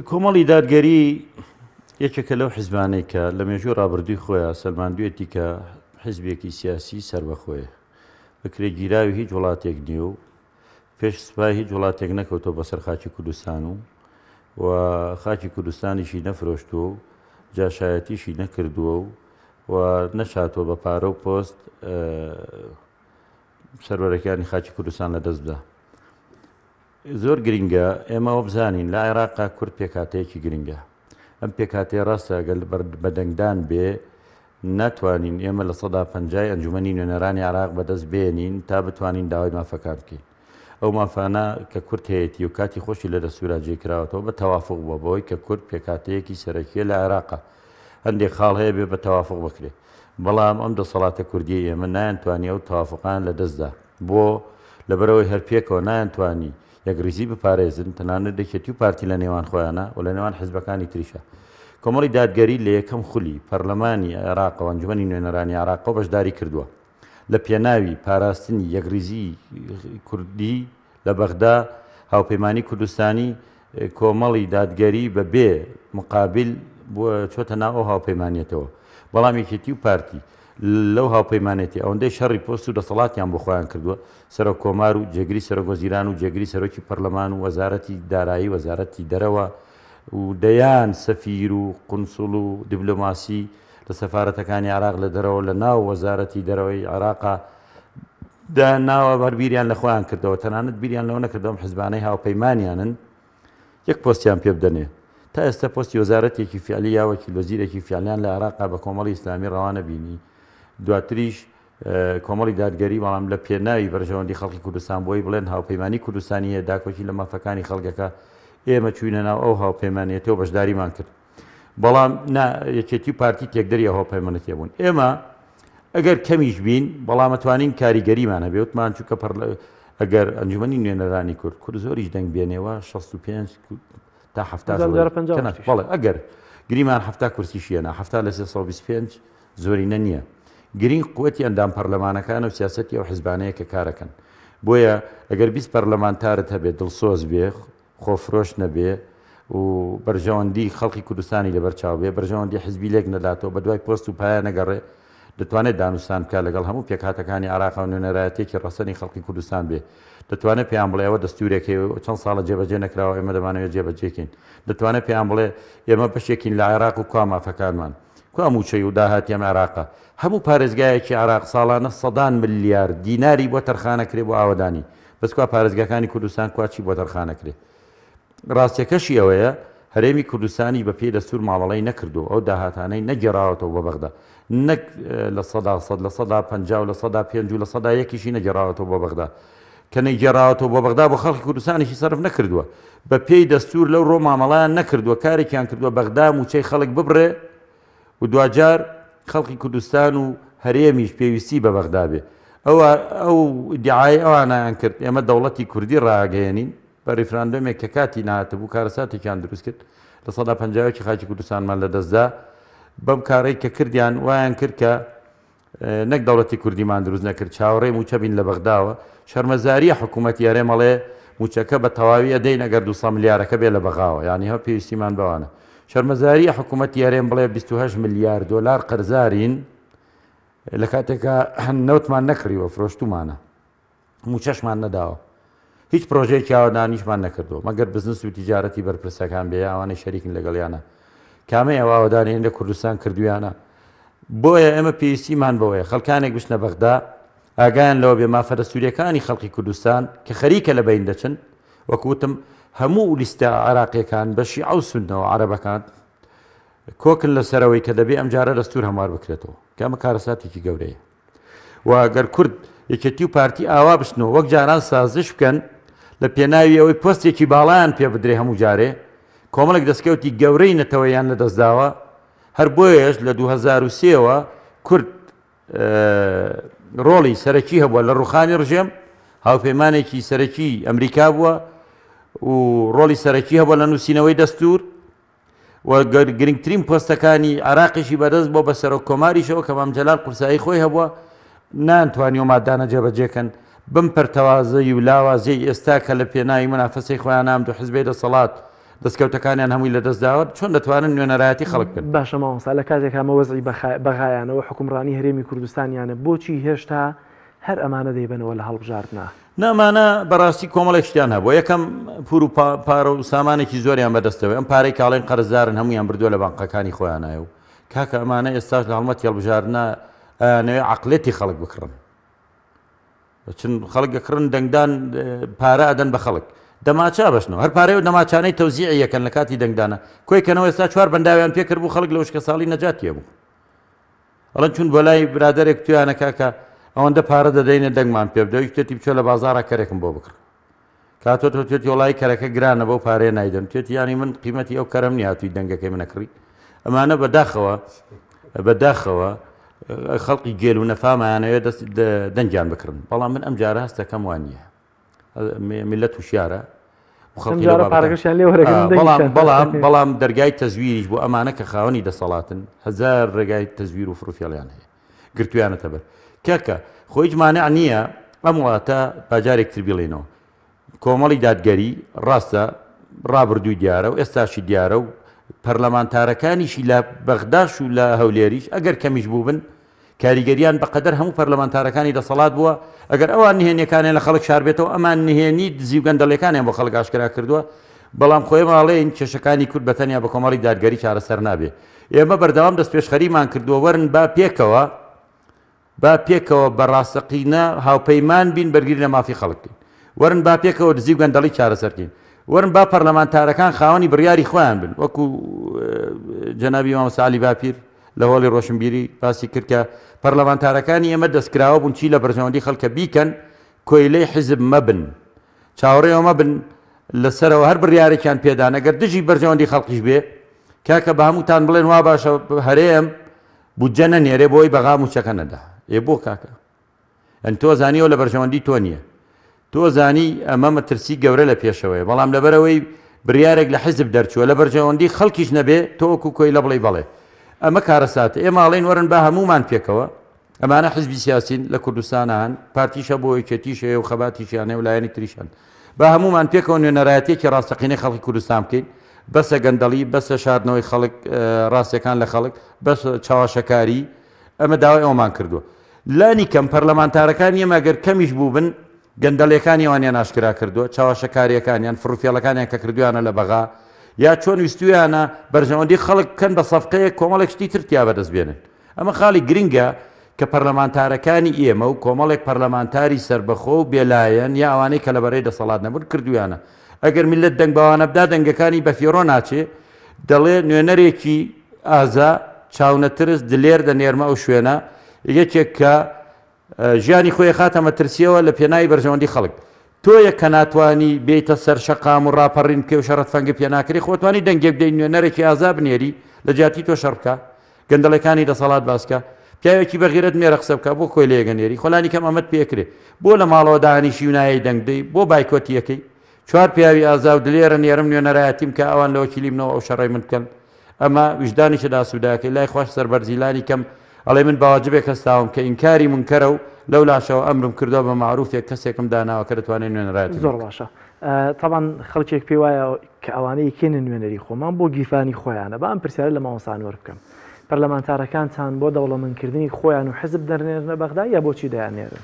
کۆمەڵی دادگەری یەکێکە لەو حزبانەی کە لە مێژووی ڕابردووی خۆیان سەلماندوێتی کە حزبێکی سیاسی سەربەخۆیە، بەکرێگیراوی هیچ وڵاتێک نییە و پێش سوپای هیچ وڵاتێک نەکەوتەوە بەسەر خاکی کوردستان و و خاکی کوردستانیشی نەفرۆشتووە و جاشایەتیشی نەکردووە و و نەشاتووە بە پارە و پۆست سەروەرەکانی خاکی کوردستان لە دەست بدا. زۆر گرنگە ئێمە ئەوە بزانین لە عێراقا کورد پێکهاتەیەکی گرنگە. ئەم پێکهاتەیە ڕاستە گەر بە دەنگدان بێ ناتوانین ئێمە 50%ی ئەنجومەنی نوێنەرانی عێراق بەدەست بێنین تا بتوانین داوای مافەکان بکەین. ئەو مافانە کە کورد هەیەتی و کاتی خۆشی لە دەستورا جێ کراوەتەوە بە تەوافق بووە بەوەی کە کورد پێکهاتەیەکی سەرەکیە لە عێراقا. هەندێک خاڵ هەیە بێ بە تەوافق بکرێ. بەڵام ئەم دەسەڵاتە کوردیەی ئێمە نایانتوانی ئەو تەوافقان لە دەست دا. بۆ؟ لەبەرئەوەی هەر پێکەوە نایانتوانی یەکڕیزی بپارێزن، تەنانەت یەکێتی و پارتی لە نێوان خۆیانا و لە نێوان حزبەکانی تریشا. کۆمەڵی دادگەری لە یەکەم خولی پەرلەمانی عێراقەوە، ئەنجومەنی نوێنەرانی عێراقەوە بەشداری کردووە لە پێناوی پاراستنی یەکڕیزیی کوردی لە بەغدا، هاوپەیمانی کوردستانی، کۆمەڵی دادگەری بە بێ مقابل چۆتە ناو ئەو هاوپەیمانیەتەوە. بەڵام یەکێتی و پارتی لەو هاوپەیمانێتی ئەوەندەی شەڕی پۆست و دەسەڵاتیان بۆ خۆیان کردووە، سەرۆک کۆمار و جێگری سەرۆک وەزیران و جێگری سەرۆکی پەرلەمان و وەزارەتی دارایی وەزارەتی دەرەوە و دەیان سەفیر و قونسوڵ و دیبلۆماسی لە سەفارەتەکانی عێراق لە دەرەوە لە ناو وەزارەتی دەرەوەی عێراقا دایان ناوە هەر بیریان لە خۆیان کردەوە تەنانەت بیریان لەوە نەکردەوە ئەم حزبانەی هاوپەیمانیانن یەک پۆستیان پێ بدەنێ تا ئێستا پۆستی وەزارەتێکی فعلی یا وەکیل وەزیرێکی فعلیان لە عێراقا بە کۆمەڵی ئیسلامی ڕەوا نەبینی دواتریش کۆمەڵی دادگەری، بەڵام لە پێناوی بەرژەوەندی خەڵکی کوردستان بۆی بڵێن هاوپەیمانی کوردستانی هەیە داکۆکی لە مافەکانی خەڵکەکە، ئێمە چووینە ناو ئەو هاوپەیمانێتیەوە بەشداریمان کرد. بەڵام نا یەکێتی و پارتی تێکدەری ئەو هاوپەیمانێتیە بوون. ئێمە ئەگەر کەمیش بین بەڵام ئەتوانین کاریگەریمان هەبێ، وتمان چونکە ئەگەر ئەنجومەنی نوێنەرانی کورد کورد زۆریش دەنگ بێنێوە 65 تا 70 بەڵێ ئەگەر گریمان 70 کورسیش هێنا 70 لە 325 زۆرینە نییە. گرینگ قوتی ئەندام پەرلەمانەکانە و سیاسەتی ئەو حزبانەیە کە کارەکەن. بۆیە ئەگەر 20 پەرلەمانتارت هەبێ دڵسۆز بێ، خۆفرۆش نەبێ و بەرژەوەندی خەڵکی کوردستانی لەبەر چاو بێ، بەرژەوەندی حزبی لێک نەداتەوە، بەدوای پۆست و پایە نەگەڕێ، دەتوانێت دانوستان بکات لەگەڵ هەموو پێکهاتەکانی عێراق و نوێنەرایەتییەکی ڕەسەنی خەڵکی کوردستان بێ. دەتوانێت پێیان بڵێ ئەوە دەستوورێک هەیە و چەند ساڵە جێبەجێ نەکراوە ئێمە دەمانەوێت جێبەجێی کەین. دەتوانێت پێیان بڵێ ئێمە بەشێکین لە عێراق و کوا مافەکانمان؟ کوا مووچەی و داهاتی ئەم عێراقە؟ هەموو پارێزگایەکی عێراق ساڵانە سەدان ملیار دیناری بۆ تەرخانەکرێ بۆ ئاوەدانی، بەس کوا پارێزگاکانی کوردستان کوا چی بۆ تەرخانەکرێ؟ ڕاستیەکەشی ئەوەیە هەرێمی کوردستانیش بە پێی دەستور مامەڵەی نەکردووە، ئەو داهاتانەی نەگێڕاوەتەوە بۆ بەغدا، نەک 100%، 50% و 5% و 1%یشی نەگێڕاوەتەوە بۆ بەغدا. کە نەیگێڕاوەتەوە بۆ بەغدا بۆ خەڵکی کوردستانیشی سەرف نەکردووە. بە پێی دەستور لەو ڕۆ مامەڵەیان نەکردووە، کارێکیان کردووە بەغدا مووچەی خەڵک ببڕێ و دواجار خەڵکی کوردستان و هەرێمیش پێویستی بە بەغدا بێ. ئەوە ئەو ئیدیعای ئەوانیان کرد ئێمە دەوڵەتی کوردی ڕاگەیەنین بە ریفراندۆمێک کە کاتی نەهاتبوو کارەساتێکیان دروست کرد 51% خاکی کوردستانمان لەدەستدا. بەم کارەی کە کردیان وایان کرد کە نەک دەوڵەتی کوردیمان دروست نەکرد چاوەڕێی مووچە بین لە بەغداوە. شەرمەزارییە حکوومەتی هەرێم ئەڵێ مووچەکە بە تەواوی ئەدەین ئەگەر 200 ملیارەکە بێ لە بەغاوە، یانی هەر پێویستیمان بەوانە. شەرمەزارییە حکوومەتی هەرێم بڵێ 28 ملیار دۆلار قەرزارین لە کاتێکا نەوتمان نەکڕیوە فرۆشتومانە. مووچەشمان نەداوە. هیچ پرۆژەیەکی ئاوەدانیشمان نەکردووە، مەگەر بزنس و تیجارەتی بەرپرسەکان بێ یا ئەوانەی شەریکن لەگەڵیانە. کامەی ئەو ئاوەدانییەی لە کوردستان کردوویانە؟ بۆیە ئێمە پێویستیمان بەوەیە خەڵکانێک بچنە بەغدا، ئاگایان لەوە بێ مافە دەستوورییەکانی خەڵکی کوردستان کە خەریکە لە بەین دەچن، وەک وتم هەموو لیستە عێراقییەکان بە شیعە و سوننەوە عەرەبەکان کۆکن لەسەر ئەوەی کە دەبێ ئەمجارە دەستوور هەموار بکرێتەوە، کە ئەمە کارەساتێکی گەورەیە. و گەر کورد یەکێتی و پارتی ئاوا بچنەوە وەک جاران سازش بکەن لە پێناوی ئەوەی پۆستێکی باڵایان پێ بدرێ هەموو جارێ کۆمەڵێک دەستکەوتی گەورەی نەتەوەیان لەدەستداوە هەر بۆیەش لە 2003ەوە کورد ڕۆڵی سەرەکی هەبووە لە ڕوخانی ڕژێم هاوپەیمانێکی سەرەکی ئەمریکا بووە و ڕۆڵی سەرەکی هەبووە لە نووسینەوەی دەستور و گرنگترین پۆستەکانی عێراقیشی بەدەست بۆ بە سەرۆک کۆماریشەوە کە مام جەلال قورسایی خۆی هەبووە نانتوانی و مادانە جێبەجێکەن بم پەرتەوازەی و لاوازیی ئێستا کە لە پێناوی منافەسەی خۆیان ئەم دوو حزبەی دەسەڵات دەستکەوتەکانیان هەمووی لەدەست داوە چۆن دەتوانن نوێنەرایەتی خەڵک بکەن؟ باشە مامۆستا لە کاتێک ئەمە وەزعی بەغایانە و حوکمڕانی هەرێمی کوردستانیانە بۆچی هێشتا هەر ئەمانە دەیبەنەوە لە هەڵبژاردنا؟ نا ئەمانە بەڕاستی کۆمەڵێک شتیان هەبووە یەکەم پور و پارە و سامانێکی زۆریان بەدەستەوەی ئەم پارەی کاڵێن قەرزدارن هەمویان بردووە لە بانقەکانی خۆیانایە و کاکە ئەمانە ئێستاش لە هەڵمەتی هەڵبژاردنە ئەیانەوێ عەقلێتی خەڵک بکڕن چون خەڵک دەکڕن دەنگدان پارە ئەدەن بە خەڵک دەماچە بەشنەوە هەر پارەی و دەماچانەی تەوزیعی یەکەن لە کاتی دەنگدانە کۆی کەنەوە ئێستا چوار بەنداویان پێکرد بوو خەڵک لە وشکە ساڵی نەجاتیە بوو ئەڵێن چون بۆ لای برادەرێک تویانە کاکە ئەوەندە پارە دەدەینە دەنگمان پێ بدە ویستێتی بچۆ لە بازاڕا کەرێکم بۆ بکڕ کاتۆ تۆ توێتی وڵی کەرەکە گرانە بەو پارەیە نایدەم توێتی ینی من قیمەتی ئەو کەرم نیە هاتووی دەنگەکەی منەکڕی ئەمانە بەداخەوە بەداخەوە خەڵکی گێل و نەفامایانەوێت دەست دەنگیان بکڕن بەڵام من ئەم جارە هەستەکەم وان نییە میللەت وشیارە بەڵام بەڵام دەرگای تەزویریش بۆ ئەمانە کە خاوەنی دەسەڵاتن هەزار ڕێگای تەزویر و فڕوفێڵیان هەیە گرتویانەتە بەر کاکە خۆ هیچ مانع نییە ئەم وڵاتە باجارێک تر بیڵێنەوە کۆمەڵی دادگەری ڕاستە ڕابردووی دیارە و ئێستاشی دیارە و پەرلەمانتارەکانیشی لە بەغداش و لە هەولێریش ئەگەر کەمیش بووبن کاریگەریان بەقەدەر هەموو پەرلەمانتارەکانی دەسەڵات بووە، ئەگەر ئەوان نهێنیەکانیان لە خەڵک شاربێتەوە ئەمان نهێنی دزی و گەندەڵیەکانیان بۆ خەڵک ئاشکرا کردووە، بەڵام خۆ ئێمە ئەڵێین کێشەکانی کورد بەتەنیا بە کۆمەڵی دادگەری چارەسەر نابێ. ئێمە بەردەوام دەستپێشخەریمان کردووە وەرن با پێکەوە با پێکەوە بە ڕاستەقینە هاوپەیمان بین بەرگری لە مافی خەڵک بکەین. وەرن با پێکەوە دزی و گەندەڵی چارەسەر بکەین. وەرن با پەرلەمانتارەکان خاوەنی بڕیاری خۆیان بن وەکو جەنابی مامۆستا عەلی باپیر لە هۆڵی ڕۆشنبیری باسی کرد کە پەرلەمانتارەکانی ئێمە دەستکراوە بوون چی لە بەرژەوەندی خەڵکە بیکەن، کۆیلەی حیزب مەبن، چاوەڕێ ئەوە مەبن لەسەرەوە هەر بڕیارێکیان پێدان ئەگەر دژی بەرژەوەندی خەڵکیش بێ، کاکە بە هەمووتان بڵێن وا باشە هەرێم بودجە نەنێرێ بۆی بەغا مووچەکە نەدا. ئێ بۆ کاکە؟ یانی تۆ زانی ئەوە لە بەرژەوەندی تۆ نییە. تۆ زانی ئەمە مەترسی گەورە لە پێشەوەیە، بەڵام لەبەرئەوەی بریارێک لە حیزب دەرچووە لە بەرژەوەندی خەڵکیش نەبێ تۆ وەکو کۆیلە بڵێی بەڵێ. ئەمە کارەساتە. ئێمە ئەڵێین وەرن با هەموومان پێکەوە، ئەمانە حیزبی سیاسین لە کوردستانا هەن، پارتیش هەبووە، یەکێتیش هەیە و خەباتیشیان هەیە و لایەنی تریش هەن. با هەموومان پێکەوە نوێنەرایەتییەکی ڕاستەقینەی خەڵکی کوردستان بکەین. بەسە گەندەڵی، بەسە شاردنەوەی خەڵک، ڕاستییەکان لە خەڵک، بەسە چەواشەکاری. ئەمە داوای ئەوەمان کردووە. لانی کەم پەرلەمانتارەکانی ئێمە گەر کەمیش بووبن، گەندەڵیەکانی ئەوانیان ئاشکرا کردووە، چەواشەکارییەکانیان، فڕوفێڵەکانیان کە کردوویانە لە بەغا، یا چۆن ویستوویانە بەرژەوەندی خەڵک بکەن بە سەفقەیەک کۆمەڵێک شتی تر تیا بەدەست بێنن. ئەمە خاڵی گرنگە کە پەرلەمانتارەکانی ئێمە و کۆمەڵێک پەرلەمانتاری سەربەخۆ و بێلایەن یا ئەوانەی کە لە بەرەی دەسەڵات نەبوون کردوویانە. ئەگەر میللەت دەنگ بەوانە بدا دەنگەکانی بەفیڕۆ ناچێ، دەڵێ نوێنەرێکی ئازا، چاونەترس، دلێر دەنێرمە ئەو شوێنە، یەکێک کە ژیانی خۆی ئەخاتە مەترسییەوە لە پێناوی بەرژەوەندی خەڵک. تۆیەک کە ناتوانی بێیتە سەر شەقام و ڕاپەڕین بکەی و شەڕە تفەنگت پێ ناکرێ، خۆ توانی دەنگێک بدەی نوێنەرێکی ئازا بنێری لە جیاتی تۆ شەڕ بکا، گەندەڵیەکانی دەسەڵات باس کا، پیاوێکی بەغیرەت مێرە قسە بکا، بۆ کۆیلەیەک ئەنێری؟ خۆ لانی کەم ئەمەت پێ ئەکرێ. بۆ لە ماڵەوە دانیشی و نایەی دەنگ بدەی؟ بۆ بایکۆتی ئەکەی؟ چوار پیاوی ئازا و دلێرە نێرم نوێنەرایەتیم کە ئەوان لە وەکیلی منەوە ئەو شەڕەی من بکەن ئەمە ویژدانیشت ئاسوودەکەی لای خواش سەربەرزی لانی کەم ئەڵێ من بەواجبێک هەستاوم کە ئینکاری مونکەرە و لەو لاشەوە ئەمرم کردووە بە مەعروفێک کەسێکم داناوە کە دەتوانێت نوێنەرایەتی من زۆر بکات. باشە تەبعەن خەڵکێک پێی وایە کە ئەوانەی کێنە نوێنەری خۆمان بۆ گیرفانی خۆیانە با ئەم پرسیارە لە مامۆستا ئەنوەر بکەم پەرلەمانتارەکانتان بۆ دەوڵەمەندکردنی خۆیان و حزب دەرنێرنە بەغدا یا بۆچی دەیاننێرن؟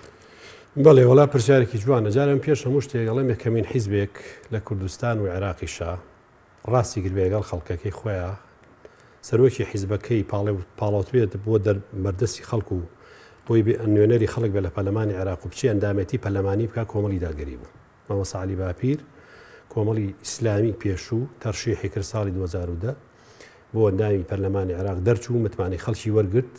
بەڵێ وەڵا پرسیارێکی جوانە جارێ من پێش هەموو شتێک ئەڵێم یەکەمین حیزبێک لە کوردستان و عێراقیشا ڕاستی گربێ گەڵ خەڵکەکەی خۆیا سەرۆکی حیزبەکەی پاڵەوتبێت بۆ بەردەستی خەڵک و بۆی بێ نوێنەری خەڵک بێ لە پەرلەمانی عێراق و بچێ ئەندامێتی پەرلەمانی بکا کۆمەڵی دادگەری بوو مامۆستا عەلی باپیر کۆمەڵی ئیسلامی پێشوو تەرشیحی کرد ساڵی 2010 بۆ ئەندامی پەرلەمانی عێراق دەرچوو متمانەی خەڵکی وەرگرت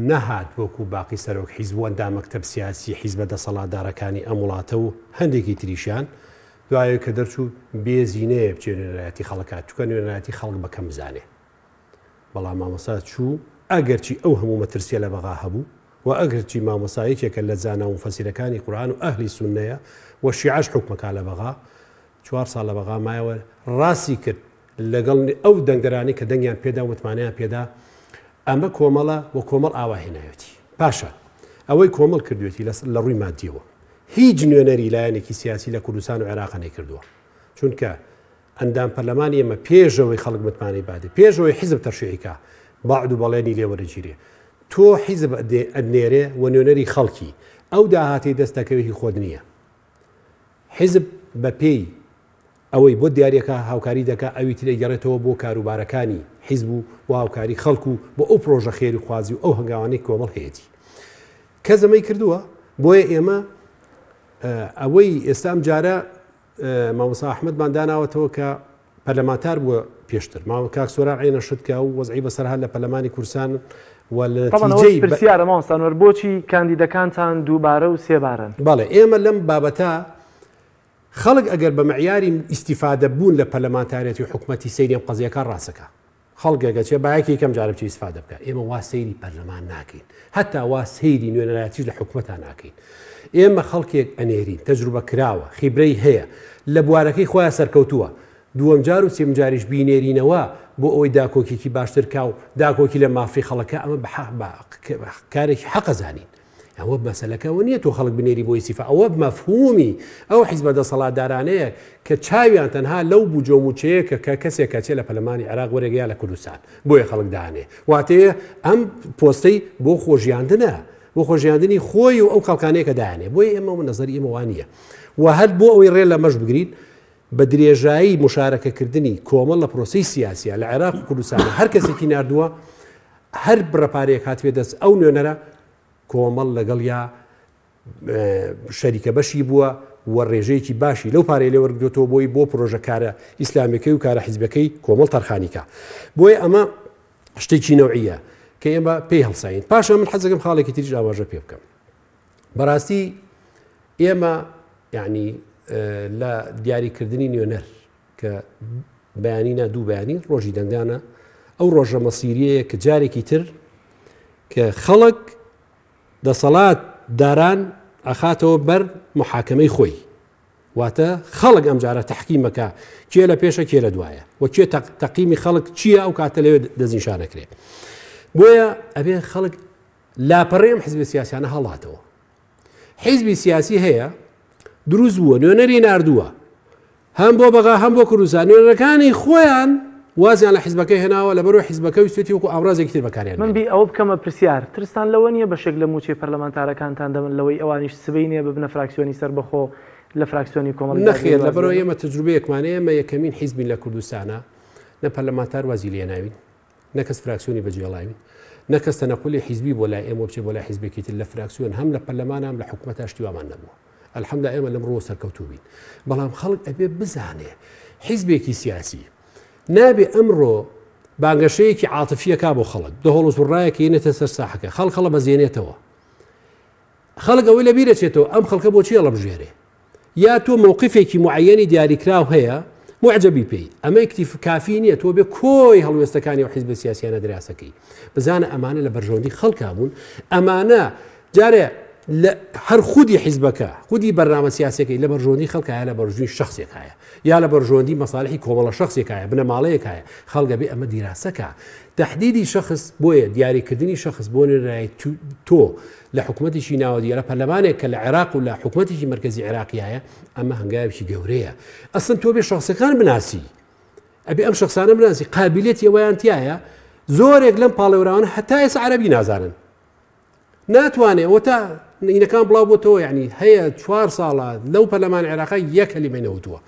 نەهات وەکو باقی سەرۆک حیزب و ئەندام مەکتەب سیاسی حیزبە دەسەڵاتدارەکانی ئەم وڵاتە و هەندێکی تریشیان دوای ئەوەی کە دەرچوو بێزی نەیە بچێ نوێنەرایەتی خەڵک کات چونکە نوێنەرایەتی خەڵک بە کەم بزانێ بەڵام مامۆستا چوو ئەگەرچی ئەو هەموو مەترسیە لە بەغا هەبوو و ئەگەرچی مامۆستا یەکێکە لە زانا و موفەسیرەکانی قورئان و ئەهلی سوننەیە و شیعەش حوکمەکا لە بەغا چوار ساڵ لە بەغا مایەوە ڕاستی کرد لەگەڵ ئەو دەنگدەرانەی کە دەنگیان پێدا و متمانەیان پێدا، ئەمە کۆمەڵە و کۆمەڵ ئاوا هێناوێتی. پاشان ئەوەی کۆمەڵ کردوێتی لە ڕووی مادیەوە هیچ نوێنەری لایەنێکی سیاسی لە کوردستان و عێراق نەیکردووە، چونکە ئەندام پەرلەمانی ئێمە پێشەوەی خەڵک متمانەی بادێ، پێشەوەی حیزب تەرشیحی کا، بەعد و بەڵێنی لێ وەرەگیرێ. تۆ حیزب ئەنێرێ و نوێنەری خەڵکی، ئەو داهاتەی دەست دەکەوێ هی خۆت نییە. حیزب بە پێی ئەوەی بۆت دیاریەکا هاوکاری دەکا ئەوی تر ئەیگەڕێتەوە بۆ کاروبارەکانی حیزب و بۆ هاوکاری خەڵک و بۆ ئەو پرۆژە خێرخوازی و ئەو هەنگاوانەی کۆمەڵ هەیەتی کەس ئەمەی کردووە بۆیە ئێمە ئەوەی ئێستا ئەم جارە مامۆستا ئەحمەدمان داناوەتەوە کە پەرلەمانتار بووە پێشتر ماوە کاک سۆران عینە شت کە ئەو وەزعی بەسەر هات لە پەرلەمانی کوردستان و لە نەتیجەی پرسیارە مامۆستا ئەنوەر بۆچی کاندیدەکانتان دووبارە و سێبارەن؟ بەڵێ ئێمە لەم بابەتە خەڵک ئەگەر بە معیاری ئیستیفادە بوون لە پەرلەمانتارێتی و حکومەتی سەیری ئەم قەزیەکە ڕاستەکا. خەڵک ئەگەر چێ با یەکێکی کەم جارە بچێ ئیستفادە بکا. ئێمە وا سەیری پەرلەمان ناکەین. هەتا وا سەیری نوێنەرایەتیش لە حکومەتا ناکەین. ئێمە خەڵکێک ئەنێرین تەجروبە کراوە، خیبرەی هەیە، لە بوارەکەی خۆیا سەرکەوتووە. دووەم جار و سێم جاریش بینێرینەوە بۆ ئەوەی داکۆکیکی باشتر کا و داکۆکی لە مافی خەڵک کا، ئەمە بە کارێکی حەق ئەزانین. ئەوە مەسەلەکە ئەوە نییە تۆ خەڵک بنێری بۆ ئیسیفا، ئەوە مەفهومی ئەو حیزبە دەسەڵاتدارانەیە کە چاویان تەنها لەو بوجە و موچەیە کە کە کەسێک کەچێ لە پەرلەمانی عێراق وەرێگە یا لە کوردستان بۆیە خەڵک دانێ واتەیە ئەم پۆستەی بۆ خۆژیاندنە بۆ خۆژیاندنی خۆی و ئەو خەڵکانەیە کە دایانێ بۆیە ئێمە و نەزەری ئێمە وانە و هەر بۆ ئەوەی ڕێ لەمەش بگرین بە درێژایی مشارەکەکردنی کۆمەڵ لە پرۆسەی سیاسیە لە عێراق و کوردستان هەر کەسێکی ناردووە هەر بڕە پارەیەک هاتبێ دەست ئەو نوێنەرە کۆمەڵ لەگەڵیا شەریکە بەشی بووە و ڕێژەیەکی باشی لەو پارەی لێ وەرگرتووە بۆی بۆ پرۆژە کارە ئیسلامیەکەی و کارە حیزبەکەی کۆمەڵ تەرخانی کا. بۆیە ئەمە شتێکی نەوعیە کە ئێمە پێی هەڵساین. پاشان من حەزەکەم خاڵێکی تریش ئاماژە پێ بکەم. بەڕاستی ئێمە یعنی لە دیاریکردنی نوێنەر کە بەیانی نا دوو بەیانی ڕۆژی دەنگدانە ئەو ڕۆژە مەسیریەیە کە جارێکی تر کە خەڵک دەسەڵات داران ئەخاتەوە بەر محاکەمەی خۆی واتە خەڵک ئەمجارە تەحکیمەکە کێ لە پێشە کێ لە دوایە و کێ تەقیمی خەڵک چییە ئەو کاتە لەوێ دەستنیشانەکرێ بۆیە ئەبێ خەڵک لاپەڕێ ئەم حزب سیاسیانە هەڵاتەوە حیزبی سیاسی هەیە دروست بووە نوێنەری نردووە هەم بۆ بەغا هەم بۆ کوردستان نوێنەرەکانی خۆیان وازیان لە حیزبەکە هێناوە لەبەرئەوەی حیزبەکە ویستێتی وەکو ئامرازێکی تر بەکاریان من بێنێت. بی ئەوە بکەمە پرسیار، ترستان لەوە نییە بەشێک لە مووچەی پەرلەمانتارەکانتان دەبن لەوەی ئەوانیش سبەینێ ببنە فراکسیۆنی سەربەخۆ لە فراکسیۆنی کۆمەڵی دادگەری نەخێر واز لەبەرئەوەی بێنن؟ ئێمە تەجروبەیەکمان هەیە، ئێمە یەکەمین حیزبین لە کوردستانا نە پەرلەمانتار وازی لێناوین، نە کەس فراکسیۆنی بەجێڵاوین، نە کەس تەنەقولی حیزبی بۆ لای ئێمەوە بچێ بۆ لای حیزبێکی تر لە فراکسیۆن هەم لە پەرلەمانا هەم لە حکومەتا شتی وامان نەبووە. الحمدللە ئێمە لەم ڕووە سەرکەوتوو بین. بەڵام خەڵک ئەبێ بزانێ حیزبێکی سیاسی نابێ ئەمڕۆ بانگەشەیەکی عاتفیەکا بۆ خەڵک دەهۆڵ و زوڕایەک یێنێتە سەر ساحەکە خەڵک هەڵەبەزێنێتەوە خەڵک ئەوەی لەبیر ئەچێتەوە ئەم خەڵکە بۆچی هەڵەبژێرێ یا تۆ مەوقفێکی معەنی دیاریکراو هەیە معجبی پێی ئەمە اکتیف کافی نییە تۆ بێ کۆی هەڵوێستەکانی و حیزب سیاسیانە دراسەکەی بزانە ئەمانە لە بەرژەوەندی خەڵکا بوون ئەمانە جارێ لە هەر خودی حیزبەکە خودی بەرنامە سیاسەکەی لە بەرژەوەندی خەڵکایە لە بەرژوی شخصێکایە یا لە بەرژەوەندی مەسالحی کۆمەڵە شخصێکایە بنەماڵەیەکایە خەڵگە بێ ئەمە دیراسەکە تهدیدی شخص بۆیە دیاریکردنی شخص بۆ نوێنەرای تۆ لە حکومەتێکی ناوەندی یا لە پەرلەمانێک کە لە عێراق و لە حکومەتێکی مەرکەزی عێراقیایە ئەمە هەنگاوێکی گەورەیە ئەسڵەن تۆ بێ شخصەکان بناسی ئەبێ ئەم شخصانە بناسی قابلیەتی ئەوەیان تایە زۆرێک لەم پاڵێوراوانە هەتا ئێستا عەرەبی نازانن ناتوانێ ئەوە تا ئینەکان بڵاو بۆتەوە یعنی هەیە چوار ساڵە لەو پەرلەمان عێراقا یەک کەلیمەی نەوتووە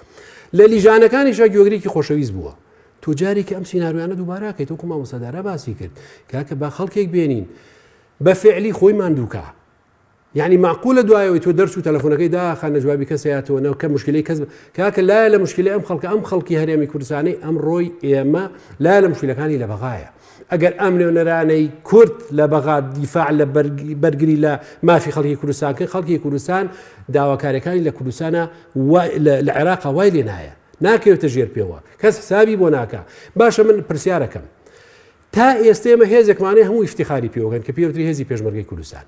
لە لیژانەکانیشا گوێگرێکی خۆشەویست بووە تۆ جارێکی ئەم سیناریۆیانە دووبارەکەیت وەکو مامۆستا دارا باسی کرد کاکە با خەڵکێک بێنین بە فعلی خۆی ماندووکە یعنی معقولە دوایەوەی تۆ دەرچوو تەلەفۆنەکەی داخە نە جوابی کەس هاتەوە نە کە مشکلەی کەس کاکە لایە لە مشکلەی ئەم خەڵکە ئەم خەڵکی هەرێمی کوردستانی ئەمڕۆی ئێمە لایە لە مشکلەکانی لە بەغایە ئەگەر ئەم نوێنەرانەی کورد لە بەغا دیفاع لە بەرگری لە مافی خەڵکی کوردستان کرد خەڵکی کوردستان داواکاریەکانی لە کوردستانە لە عێراقا وای لێ نایە ناکەوێتە ژێر پێوە کەس حسابی بۆ ناکە باشە من پرسیارەکەم تا ئێستا ئێمە هێزێکمانەیە هەموو ئیفتیخاری پێوەکەن کە پێوتری هێزی پێشمەرگەی کوردستان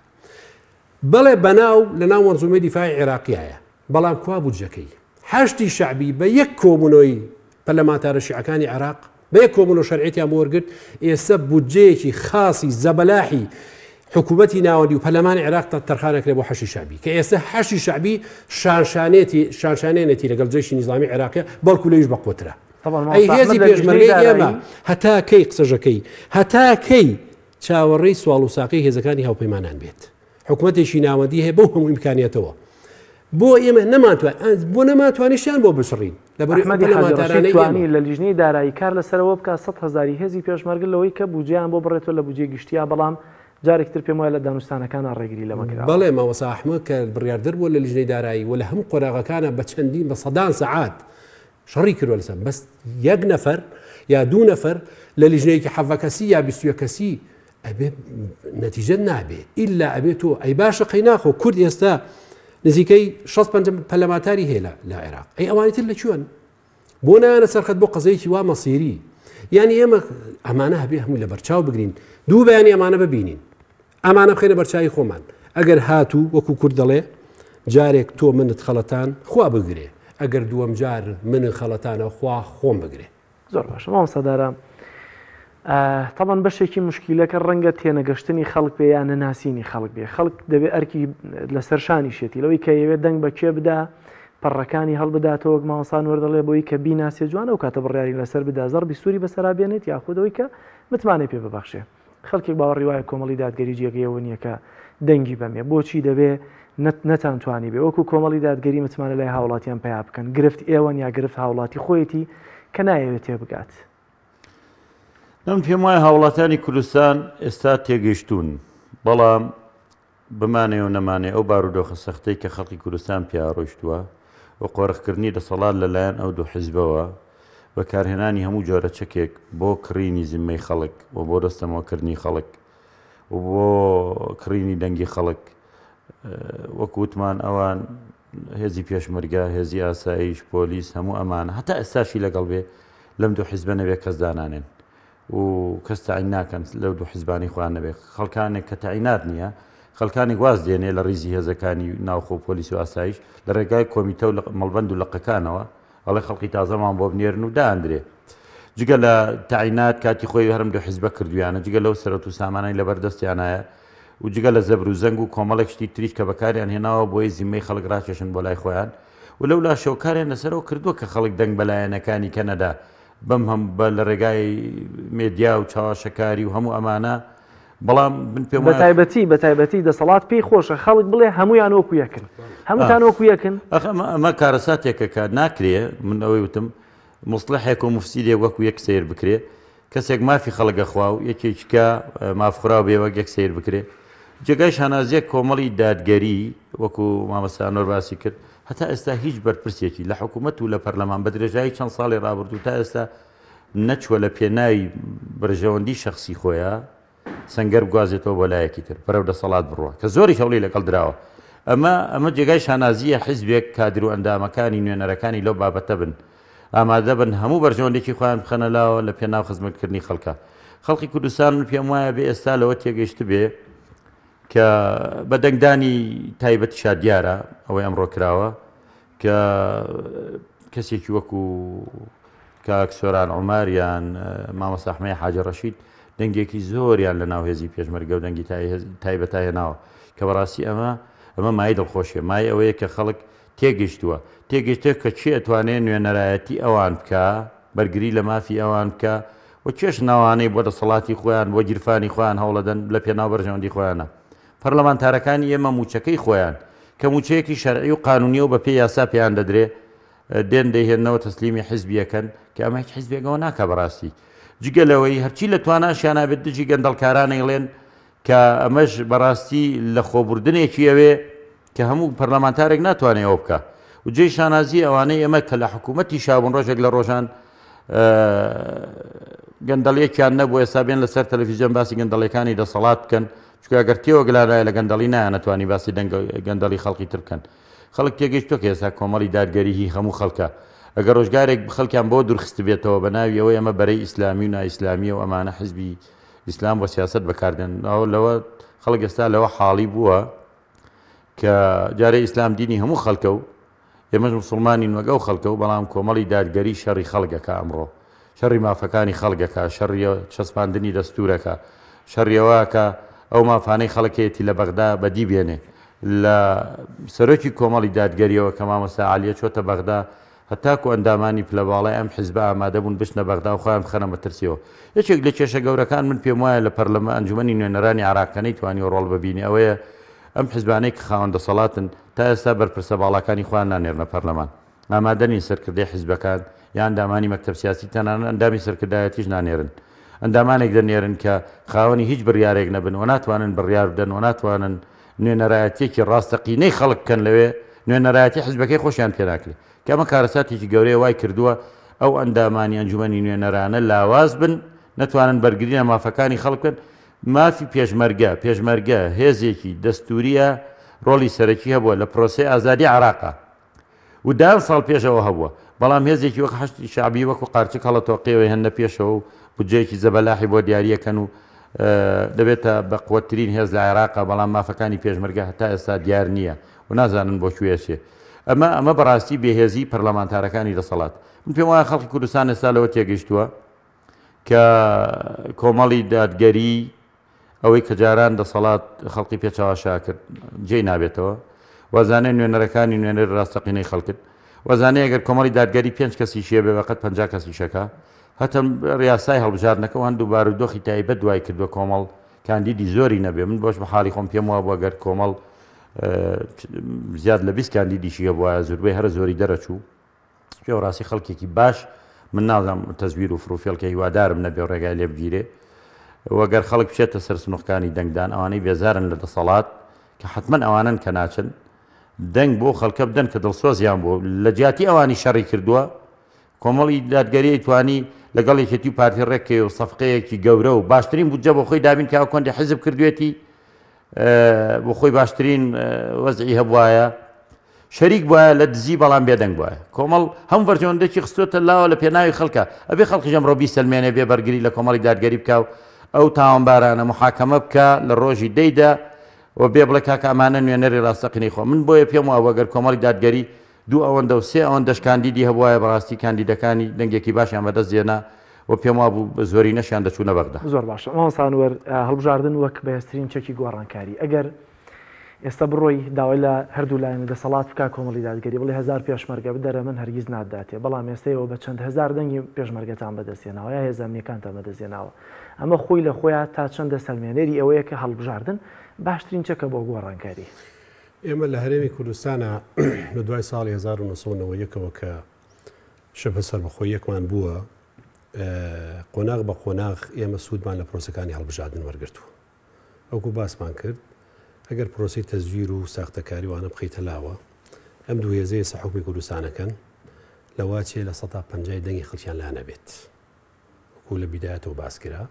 بەڵێ بەناو لەناو مەنزومەی دیفاعی عێراقیایە بەڵام کوا بودجەکەی حەشدی شەعبی بە یەک کۆبوونەوەی پەرلەمانتارە شیعەکانی عێراق بە یەک کۆبوونەوە شەرعیەتیان بۆ وەرگرت ئێستا بودجەیەکی خاصی زەبەلاحی حکوومەتی ناوەندی و پەرلەمانی عێراق تەرخانەکرێ بۆ حەشی شەعبی کە ئێستا حەشی شەعبی شانشانێتی شانشانێنێتی لەگەڵ جەیشی نیزامی عێراقیە بەڵکو لەویش بەقوترە ئەی هێزی پێشمەرگەی ئێمە هەتا کەی قسەژەکەی هەتا کەی چاوەڕێی سواڵ و ساقەی هێزەکانی هاوپەیمانان بێت حکومەتێکی ناوەندی هەیە بەو هەموو ئیمکانیەتەوە بۆ ئێمە نەمانتوان بۆ نەمانتوانیشیان بۆ بسڕین لەبەر ئەحمەدی حاجی ڕەشید توانی لە لیژنەی دارایی کار لەسەرەوە بکات 100 هەزاری هێزی پێشمەرگە لەوەی کە بودجەیان بۆ بڕێتەوە لە بودجەی گشتیا بەڵام جارێکی تر پێم وایە لە دانوستانەکانا ڕێگری لەمە کراوە. بەڵێ مامۆستا ئەحمەد کە بڕیاردەر بووە لە لیژنەی دارایی و لە هەموو قۆناغەکانا بە چەندین بە سەدان سەعات شەڕی کردوە لەسەر بەس یەک نەفەر یا دوو نەفەر لە لیژنەیەکی حەڤە کەسی یا 21 کەسی ئەبێ نەتیجە نابێ ئیلا ئەبێ تۆ ئەی باشە قەیناخۆ کورد ئێستا نزیکەی 65 پەرلەمانتاری هەیە لە عێراق ئەی ئەوانی تر لە کوێن بۆ نایانە سەرخەت بۆ قەزەیەکی وا مەسیری یعنی ئێمە ئەمانە هەبێ هەموو لە بەرچاو بگرین دوو بەیانی ئەمانە ببینین ئەمانە بخەینە بەرچاوی خۆمان ئەگەر هاتوو وەکو کورد دەڵێ جارێک تۆ منت خەڵەتان خوا بگرێ ئەگەر دووەم جار منت خەڵەتانەوە خوا خۆم بگرێ. زۆر باشە مامۆستا دارا تەبەن بەشێکی مشکیلەکە ڕەنگە تێنەگەشتنی خەڵک بێ یان نەناسینی خەڵک بێ خەڵک دەبێ ئەرکی لەسەر شانیشێتی لەوەی کە یەوێت دەنگ بە کێ بدا پەڕەکانی هەڵبداتەوە وەک مامۆستا نوەر دەڵێ بۆی کە بیناسێ جوان ئەو کاتە بڕیاری لەسەر بدا زەڕبی سووری بەسەرا بێنێت یاخود ئەوەی کە متمانەی پێ ببەخشێ خەڵکێک باوەڕی وایە کۆمەڵی دادگەری جێگەی ئەوە نییە کە دەنگی بەمێ، بۆچی دەبێ نەتانتوانیبێ وەکو کۆمەڵی دادگەری متمانە لای هاوڵاتیان پەیا بکەن، گرفت ئێوەن یا گرفت هاوڵاتی خۆیەتی کە نایەوێ تێبگات؟ من پێم وایە هاوڵاتیانی کوردستان ئێستا تێگەیشتوون، بەڵام بمانەوێ و نەمانەوێ ئەو بارودۆخە سەختەی کە خەڵکی کوردستان پیا ڕۆیشتووە و قۆرخکردنی دەسەڵات لە لایەن ئەو دوو حیزبەوە بەکارهێنانی هەموو جۆرە چەکێک بۆ کڕینی زیممەی خەڵک و بۆ دەستەمۆکردنی خەڵک و بۆ کڕینی دەنگی خەڵک وەک وتمان ئەوان هێزی پێشمەرگە، هێزی ئاسایش، پۆلیس هەموو ئەمانە هەتا ئێستاشی لەگەڵ بێ لەم دوو حیزبە نەبێ کەس دانانێن و کەس تەعین ناکەن لەو دوو حیزبانەی خۆیان نەبێ خەڵکانێک کە تەعینات نییە خەڵکانێک واز دێنێ لە ڕیزی هێزەکانی ناوخۆ و پۆلیس و ئاسایش لە ڕێگای کۆمیتە و مەڵبەند و لقەکانەوە ئەڵێ خەڵکی تازەمان بۆ بنێرن و داندرێ. جگە لە تەعینات کاتی خۆی هەرم دوو حیزبە کردویانە، جگە لەو سەرەت و سامانەی لەبەر دەستیانایە و جگە لە زەبر و زەنگ و کۆمەڵێک شتی تریش کە بەکاریان هێناوە بۆیە زیمەی خەڵک ڕاکێشن بۆ لای خۆیان و لەو لاشەوە کاریان لەسەرەوە کردووە کە خەڵک دەنگ بە لایەنەکانی کە نەدا بەم هەم بە لە ڕێگای مێدیا و چاواشەکاری و هەموو ئەمانە بەڵام من پێم وایە بەتایبەتی بەتایبەتی دەسەڵات پێی خۆشە خەڵک بڵێ هەمویان وەکو یەکن هەمووتان وەکو یەکن. ئەخ ئەمە ئەمە کارەساتێکە کە ناکرێ من ئەوەی وتم موسڵحێک و موفسیدێک وەکو یەک سەیر بکرێ کەسێک مافی خەڵک ئەخوا و یەکێکی کە مافخوراو بێ وەک یەک سەیر بکرێ جێگای شانازیە کۆمەڵی دادگەری وەکو مامۆستا ئەنوەر باسی کرد هەتا ئێستا هیچ بەرپرسێکی لە حکوومەت و لە پەرلەمان بە درێژایی چەند ساڵی ڕابردوو تا ئێستا نەچووە لە پێناوی بەرژەوەندی شەخسی خۆیا سەنگەر بگوازێتەوە بۆ لایەکی تر بەرەو دەسەڵات بڕوا کە زۆریش هەوڵی لەگەڵ دراوە ئەمە ئەمە جێگای شانازیە حیزبێک کادر و ئەندامەکانی نوێنەرەکانی لەو بابەتە بن ئامادە بن هەموو بەرژەوەندێکی خۆیان بخەنە لاوە لە پێناو خزمەتکردنی خەڵکە خەڵکی کوردستان من پێم وایە بێ ئێستا لەوە تێگەیشتبێ کە بە دەنگدانی تایبەتیشا دیارە ئەوەی ئەمڕۆ کراوە کە کەسێکی وەکو کاک سۆران عومەر یان مامۆستا ئەحمەی حاجی ڕەشید دەنگێکی زۆریان لە ناو هێزی پێشمەرگە و دەنگی تایبەتا هێناوە کە بەڕاستی ئەمە ئەمە مای دڵخۆشیە مای ئەوەیە کە خەڵک تێگەیشتووە تێگەیشتووە کە کێ ئەتوانێ نوێنەرایەتی ئەوان بکا بەرگری لە مافی ئەوان بکا و کێش ناوانەی بۆ دەسەڵاتی خۆیان بۆ گیرفانی خۆیان هەوڵەدەن لە پێناو بەرژەوەندی خۆیانە پەرلەمانتارەکانی ئێمە مووچەکەی خۆیان کە مووچەیەکی شەرعی و قانونیە و بەپێی یاسا پێیان دەدرێ دێن دەیهێننەوە تەسلیمی حیزبی ئەکەن کە ئەمە هیچ حیزبێک ئەوە ناکا بەڕاستی جگە لەوەی هەرچی لە تواناشیانا بێت دژی گەندەڵکاران ئەیڵێن کە ئەمەش بەڕاستی لە خۆبوردنێکی ئەوێ کە هەموو پەرلەمانتارێک ناتوانێت ئەوە بکە و جێی شانازی ئەوانەی ئێمە کە لە حکوومەتی شابوون ڕۆژێک لە ڕۆژان گەندەڵیەکیان نەبوو ئێستا بێن لەسەر تەلەفیزیۆن باسی گەندەڵیەکانی دەسەڵات بکەن چونکە ئەگەر تێوەگلانایە لە گەندەڵی نایانەتوانی باسی گەندەڵی خەڵکی تر بکەن خەڵک تێگەیشتووە کە ئێستا کۆمەڵی دادگەری هی هەموو خەڵکە ئەگەر ڕۆژگارێک خەڵکیان بۆ دوورخستبێتەوە بە ناوی ئەوەی ئەمە بەرەی ئیسلامی و نائیسلامیە و ئەمانە حزبی ئیسلام بۆ سیاسەت بەکاردێن لەوە خەڵک ئێستا لەوە حاڵی بووە کە جارێ ئیسلام دینی هەموو خەڵکە و ئێمەش موسڵمانین وەک ئەو خەڵکە و بەڵام کۆمەڵی دادگەری شەڕی خەڵک ئەکا ئەمڕۆ شەڕی مافەکانی خەڵک ئەکا شەڕی چەسپاندنی دەستوور ئەکا شەڕی ئەوە ئەکا ئەو مافانەی خەڵک هەیەتی لە بەغدا بەدی بێنێ لە سەرۆکی کۆمەڵی دادگەریەوە کە مامۆستا عەلیە چۆتە بەغدا هەتاکو ئەندامانی پلە باڵای ئەم حیزبە ئامادە بوون بچنە بەغدا و خۆیان بخەنە مەترسیەوە. یەکێک لە کێشە گەورەکان من پێم وایە لە پەرلەمە ئەنجومەنی نوێنەرانی عێراق کە نەیتوانیوە ڕۆڵ ببینێ ئەوەیە ئەم حیزبانەی کە خاوەن دەسەڵاتن تا ئێستا بەرپرسە باڵاکانی خۆیان نانێرنە پەرلەمان. ئامادە نین سەرکردەی حیزبەکان یا ئەندامانی مەکتەب سیاسی تەنانەت ئەندامی سەرکردایەتیش نانێرن. ئەندامانێک دەنێرن کە خاوەنی هیچ بڕیارێک نەبن و ناتوانن بڕیار بدەن و ناتوانن نوێنەرایەتیەکی ڕاستەقینەی خەڵک بکەن لەوێ نوێنەرایەتی حزبەکەی خۆشیان پێ ناکرێ کە ئەمە کارەساتێکی گەورەیە وای کردووە ئەو ئەندامانی ئەنجومەنی نوێنەرانە لاواز بن نەتوانن بەرگری لە مافەکانی خەڵک بکەن مافی پێشمەرگە پێشمەرگە هێزێکی دەستوریە ڕۆڵی سەرەکی هەبووە لە پرۆسەی ئازادی عێراقا و دەیان ساڵ پێش ئەوە هەبووە، بەڵام هێزێکی وەک حەشدی شەعبی وەکو قارچک هەڵەتۆقیەوە هێننە پێشەوە و بودجەیەکی زەبەلاحی بۆ دیارییەکەن و دەبێتە بە قوەتترین هێز لە عێراقا، بەڵام مافەکانی پێشمەرگە هەتا ئێستا دیار نییە و نازانن بۆ کوێ ئەچێ. ئەمە ئەمە بەڕاستی بێهێزیی پەرلەمانتارەکانی دەسەڵات. من پێم وایە خەڵکی کوردستان ئێستا لەوە تێگەیشتووە کە کۆمەڵی دادگەری ئەوەی کە جاران دەسەڵات خەڵکی پێ چەواشە کرد جێی نابێتەوە. وازانێ نوێنەرەکانی نوێنەری ڕاستەقینەی خەڵکن. وازانێ ئەگەر کۆمەڵی دادگەری پێنج کەسیشی هەبێ بەقەد 50 کەسیشەکە. هەتەم ڕیاسای هەڵبژاردنەکە و هەندوو بارودۆخی تایبەت وای کردووە کۆمەڵ کاندیدی زۆری نەبێ. من بۆش بە حاڵی خۆم پێم وابوو ئەگەر کۆمەڵ زیاد لە 20 کاندیدیشی هەبوایە زوربەی هەرە زۆری دەرەچوو. پێو ڕاستی خەڵکێکی باش من نازانم تەزویر و فڕوفێڵ کە هیوادارم نەبێ و ڕێگای لێ بگیرێ و گەر خەڵک بچێتە سەر سنوقکانی دەنگدان ئەوانەی بێزارن لە دەسەڵات کە حتمما ئەوانن کە ناچن دەنگ بۆ خەڵکە بدەن کە دڵسۆزیان بوو لە جیاتی ئەوانی شەڕی کردووە. کۆمەڵی دادگەریی توانی لەگەڵ یەکێتی و پارتی ڕێککەوێ و سەفقەیەکی گەورە و باشترین بودجە بۆ خۆی دابین کە ئەو کۆندی حیزب کردوێتی بۆ خۆی باشترین وەزعی هەبوایە شەریک بوایە لە دزی بەڵام بێدەنگ بوایە کۆمەڵ هەموو بەرژەوەندێکی خستۆتە لاوە لە پێناوی خەڵکە ئەبێ خەڵکیش ئەمڕۆ بیسەلمێنێ بێ بەرگری لە کۆمەڵی دادگەری بکا و ئەو تاوانبارانە محاکەمە بکا لە ڕۆژی دەیدا و بێ بڵێ کاکە ئەمانە نوێنەری ڕاستەقینەی خۆ من بۆیە پێم وابوو ئەگەر کۆمەڵی دادگەری دوو ئەوەندە و سێ ئەوەندەش کاندیدی هەبوایە بەڕاستی کاندیدەکانی دەنگێکی باشیان بەدەست دێنا و پێم وابوو بە زۆرینەشیان دەچوونە بەغدا. زۆر باشە مامۆستا ئەنوەر، هەڵبژاردن وەک بەهێزترین چەکی گۆڕانکاری، ئەگەر ئێستا بڕۆی داوای لە هەردوو لایەنی دەسەڵات بکا کۆمەڵی دادگەری بڵێ هەزار پێشمەرگە بدەرە من هەرگیز ناتداتێ، بەڵام ئێستا ئێوە بە چەند هەزار دەنگی پێشمەرگەتان بەدەست هێناوە یا هێزە ئەمنیەکانتان بەدەست هێناوە، ئەمە خۆی لە خۆیا تا چەندە سەلمێنەری ئەوەیە کە هەڵبژاردن باشترین چەکە بۆ گۆڕانکاری؟ ئێمە لە هەرێمی کوردستانا لە دوای ساڵی 1991 ەوە کە شبه سەربەخۆییەکمان بووە، قۆناغ بە قۆناغ ئێمە سوودمان لە پرۆسەکانی هەڵبژاردن وەرگرتووە. وەکو باسمان کرد ئەگەر پرۆسەی تەزویر و ساختەکاری وانە بخەیتە لاوە، ئەم دوو هێزەی ئێستا حوکمی کوردستانەکەن لەوە چێ 50% دەنگی خەڵکیان لا نەبێت. وەکو لە بیدایەتەوە باس کرا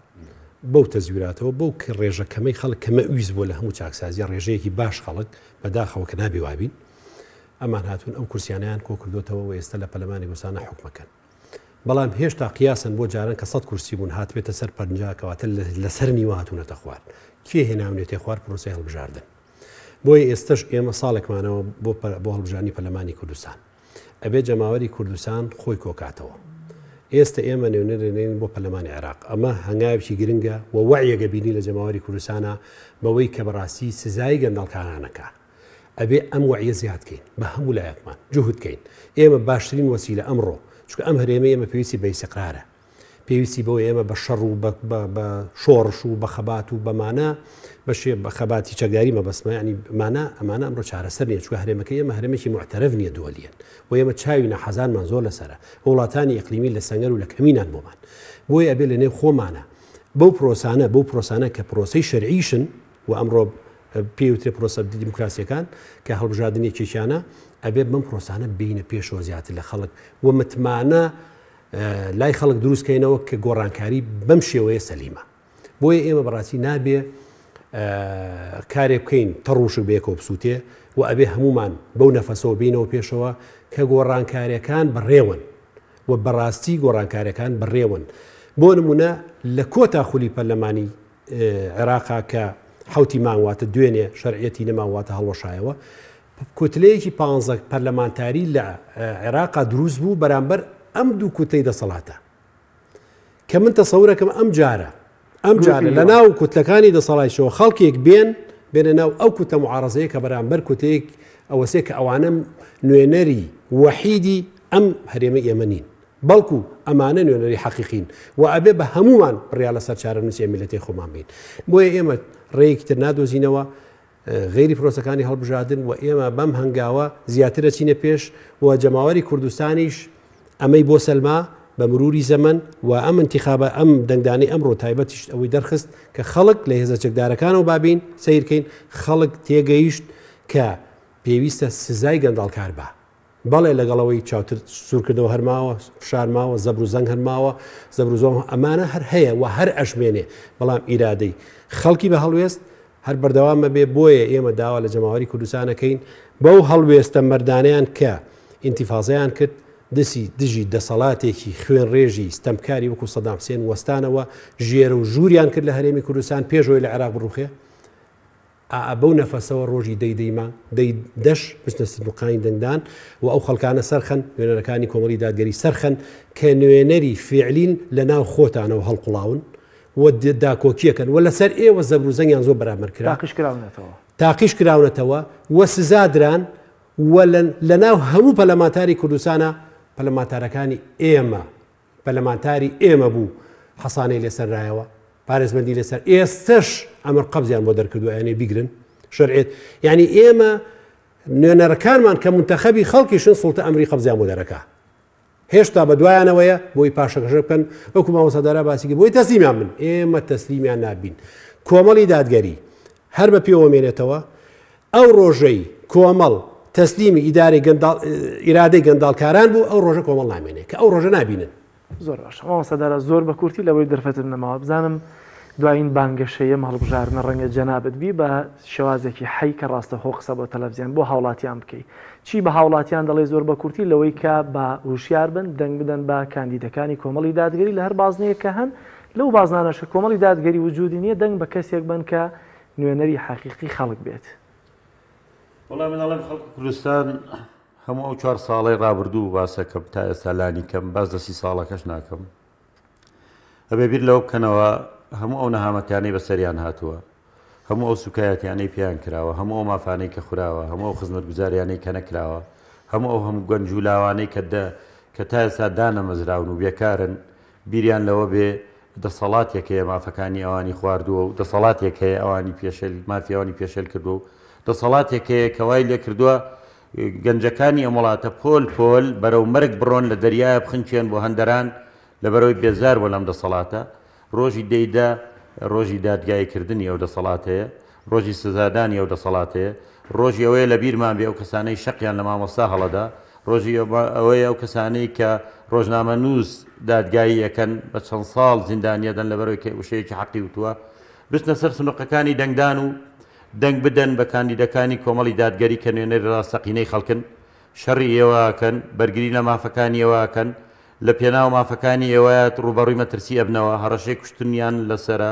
بەو تەزویراتەوە بەو کە ڕێژە کەمەی خەڵک کە مەویست بووە لە هەموو چاکسازیە ڕێژەیەکی باش خەڵک بەداخەوە کە نابێ وابین ئەمان هاتوون ئەو کورسیانیان کۆ کردوتەوە و ئێستا لە پەرلەمانی کوردستانە حکومەکەن بەڵام هێشتا قیاسن بۆ جاران کە 100 کورسی بوون هاتبێتە سەر 50 کەواتە لەسەر نیوە هاتوونەتە خوار کێ هێناونێتێ خوار پرۆسەی هەڵبژاردن بۆیە ئێستش ئێمە ساڵێکمانەوە بۆ هەڵبژاردنی پەرلەمانی کوردستان ئەبێ جەماوەری کوردستان خۆی کۆکاتەوە. ئێستە ئێمە نوێنەر دەنێرین بۆ پەرلەمانی عێراق. ئەمە هەنگاوێکی گرنگە و وەعیەک ئەبینی لە جەماوەری کوردستانا بەوەی کە بەڕاستی سزای گەندەڵکاران ئەکا. ئەبێ ئەم وەعیە زیاد کەین بە هەموو لایەکمان جوهد کەین. ئێمە باشترین وەسیلە ئەمڕۆ، چونکە ئەم هەرێمەی ئێمە پێویستی بە ئیستیقرارە. پێویستی بەوەیە ئێمە بە شەڕ و بە شۆڕش و بە خەبات و بەمانە بەشێ بە خەباتی چەکداری مەبەستمە ینی مانە ئەمانە ئەمڕۆ چارەسەر نیە چونکە هەرێمەکە ئێمە هەرێمێکی معتەرەف نییە دووەلیەن و ئێمە چاوی ناحەزانمان زۆر لەسەرە وڵاتانی ئیقلیمی لە سەنگەر و لە کەمینان بۆمان بۆیە ئەبێ لە نێو خۆمانە بەو پرۆسانە بەو پرۆسانە کە پرۆسەی شەرعیشن و ئەمڕۆ پێوترێ پرۆسە دیموکراسیەکان کە هەڵبژاردن یەکێکیانە ئەبێ بەم پرۆسانە بینە پێشەوە زیاتر لە خەڵک و متمانە لای خەڵک دروست کەینەوە کە گۆڕانکاری بەم شێوەیە سەلیمە بۆیە ئێمە بەڕاستی نابێ کارێک بکەین تەڕوشک بەیەکەوە بسووتێ و ئەبێ هەمومان بەو نەفەسەوە بینەوە پێشەوە کە گۆڕانکاریەکان بەڕێوەن و بەڕاستی گۆڕانکاریەکان بەڕێوەن بۆ نمونە لە کۆتا خولی پەرلەمانی عێراقا کە حوتی مانگ واتە دوێنێ شەرعەتی نەما واتە هەڵوەشایەوە کوتلەیەکی پانزە پەرلەمانتاری لە عێراقا دروست بوو بەرامبەر ئەم دوو کوتلەی دەسەڵاتە کە من تەسەورەکەم ئەم جارە ئەم جارە لە ناو کوتلەکانی دەسەڵایشەوە خەڵکێک بێن بێنە ناو ئەو کوتلە معارەزەیە کە بەرامبەر کوتلەیەک ئەوەسێ کە ئەوانە نوێنەری وەحیدی ئەم هەرێمە ئێمە نین بەڵکو ئەمانە نوێنەری حەقیقین و ئەبێ بە هەمومان بڕیار لەسەر چارەنووسی ئەم میللەتەی خۆمان بین بۆیە ئێمە ڕێیەکی تر نادۆزینەوە غەیری پرۆسەکانی هەڵبژاردن و ئێمە بەم هەنگاوە زیاتر ئەچینە پێش و جەماوەری کوردستانیش ئەمەی بۆ سەلما بە مروری زەمەن و ئەم انتخابە ئەم دەنگدانەی ئەمڕۆ تایبەتیش ئەوەی دەرخست کە خەڵک لە هێزە چەکدارەکانەوە بابین سەیرکەین خەڵک تێگەیشت کە پێویستە سزای گەندەڵکار بە بەڵێ لەگەڵ ئەوەی چاوتر سوورکردنەوە هەر ماوە، فشار ماوە، زەبر و زەنگ هەر ماوە، زەبر و زۆم ئەمانە هەر هەیە و هەر ئەشمێنێ، بەڵام ئیرادەی خەڵکی بە هەڵوێست هەر بەردەوام ئەبێ، بۆیە ئێمە داوا لە جەماوەری کوردستان ئەکەین بەو هەڵوێستە مەردانەیان کە ئینتیفازەیان کرد دسی دژی دەسەڵاتێکی خوێنڕێژی ستەمکاری وەکو سەدام حسێن وەستانەوە ژێرە و ژووریان کرد لە هەرێمی کوردستان پێش ئەوەی لە عێراق بڕوخێ. ئا بەو نەفەسەوە ڕۆژی دەی دەی مانگ دەی دەش بچنە سندوقانی دەنگدان و ئەو خەڵکانە سەرخەن، نوێنەرەکانی کۆمەڵی دادگەری سەرخەن کە نوێنەری فیعلین لە ناو خۆتانەوە هەڵقوڵاون و داکۆکیەکەن و لەسەر ئێوە زەبر و زەنگیان زۆر بەرامبەر کرا. تاقیش کراونەتەوە. تاقیش کراونەتەوە و سزا دران و لە ناو هەموو پەلەمانتاری کوردستانا پەلەمانتارەکانی ئێمە پەرلەمانتاری ئێمە بوو حەسانەی لێ سەنرایەوە پارێزبەندی لەسەر ئێستش ئەمر قەبزیان بۆ دەرکردو ئەیانێ بیگرن شەرعێت یعنی ئێمە نوێنەرەکانمان کە منتەخەبی خەڵکیشن سوڵتە ئەمری قەبزیان بۆ دەرەکا هێشتا بە دوایانەوەیە بۆی پاشەکەشە بکەن وەکو مامۆستا دارا باسی کرد بۆی تەسلیمیان بن ئێمە تەسلیمیان نابین کۆمەڵی دادگەری هەر بە پێوە مێنێتەوە ئەو ڕۆژەی کۆمەڵ تەسلیمی ئیدارەی گەنداڵ ئیرادەی گەنداڵکاران بوو ئەو ڕۆژە کۆمەڵ نامێنێ کە ئەو ڕۆژە نابینن. زۆر باشە مامۆستا دارا زۆر بە کورتی لەوەی دەرفەتم نەماوە بزانم دوایین بانگەشەی ئەم هەڵبژاردنە ڕەنگە جەنابت بی بە شێوازێکی حەی کە ڕاستەخۆ قسە بۆ تەلەفزیۆن بۆ هاوڵاتیان بکەی چی بە هاوڵاتیان دەڵێی زۆر بە کورتی لەوەی کە بە هوشیار بن دەنگ بدەن بە کاندیدەکانی کۆمەڵی دادگەری لە هەر بازنەیەک کە هەن لەو بازنانەش کە کۆمەڵی دادگەری وجودی نییە دەنگ بە کەسێک بەن کە نوێنەری حەقیقی خەڵک بێت. وەڵا من ئەڵێم خەڵکی کوردستان هەموو ئەو چوار ساڵەی ڕابردوو باسەکەم تا ئێستا لانی کەم باس لە سی ساڵەکەش ناکەم ئەبێ بیر لەوە بکەنەوە هەموو ئەو نەهامەتیانەی بەسەریان هاتووە هەموو ئەو سوکایەتیانەی پێیان کراوە هەموو ئەو مافانەی کە خوراوە هەموو ئەو خزمەتگوزاریانەی کە نەکراوە هەموو ئەو هەموو گەنج و لاوانەی کە دە کە تا ئێستا دانەمەزراون و بێکارن بیریان لەوە بێ دەسەڵاتێک هەیە مافەکانی ئەوانی خواردووە و دەسەڵاتێک هەیە ئەوانی پێشێل مافی ئەوانی پێشێل کردووە و دەسەڵاتێک هەیە کە وای لێ کردووە گەنجەکانی ئەم وڵاتە پۆل پۆل بەرەو مەرگ بڕۆن لە دەریایە بخنکێن بۆ هەندەران لەبەرەوەی بێزار بووە لەم دەسەڵاتە ڕۆژی دەیدە ڕۆژی دادگایی کردنی ئەو دەسەڵاتەیە ڕۆژی سزادانی ئەو دەسەڵاتەیە ڕۆژی ئەوەیە لە بیرمان بێ ئەو کەسانەی شەقیان لە مامۆستا هەڵەدا ڕۆژی ئەوەیە ئەو کەسانەی کە ڕۆژنامەنووس دادگایی ئەکەن بە چەند ساڵ زیندانی ئەدەن لەبەرەوەی کە وشەیەکی حەقی وتووە بچنە سەر سنوقەکانی دەنگدان و دەنگ بدەن بە کاندیدەکانی کۆمەڵی دادگەری کە نوێنەری ڕاستەقینەی خەڵکن شەڕی ئێوە ئەکەن بەرگری لە مافەکانی ئێوە ئەکەن لە پێناو مافەکانی ئێوەیە ڕووبەڕووی مەترسی ئەبنەوە هەڕەشەی کوشتنیان لەسەرە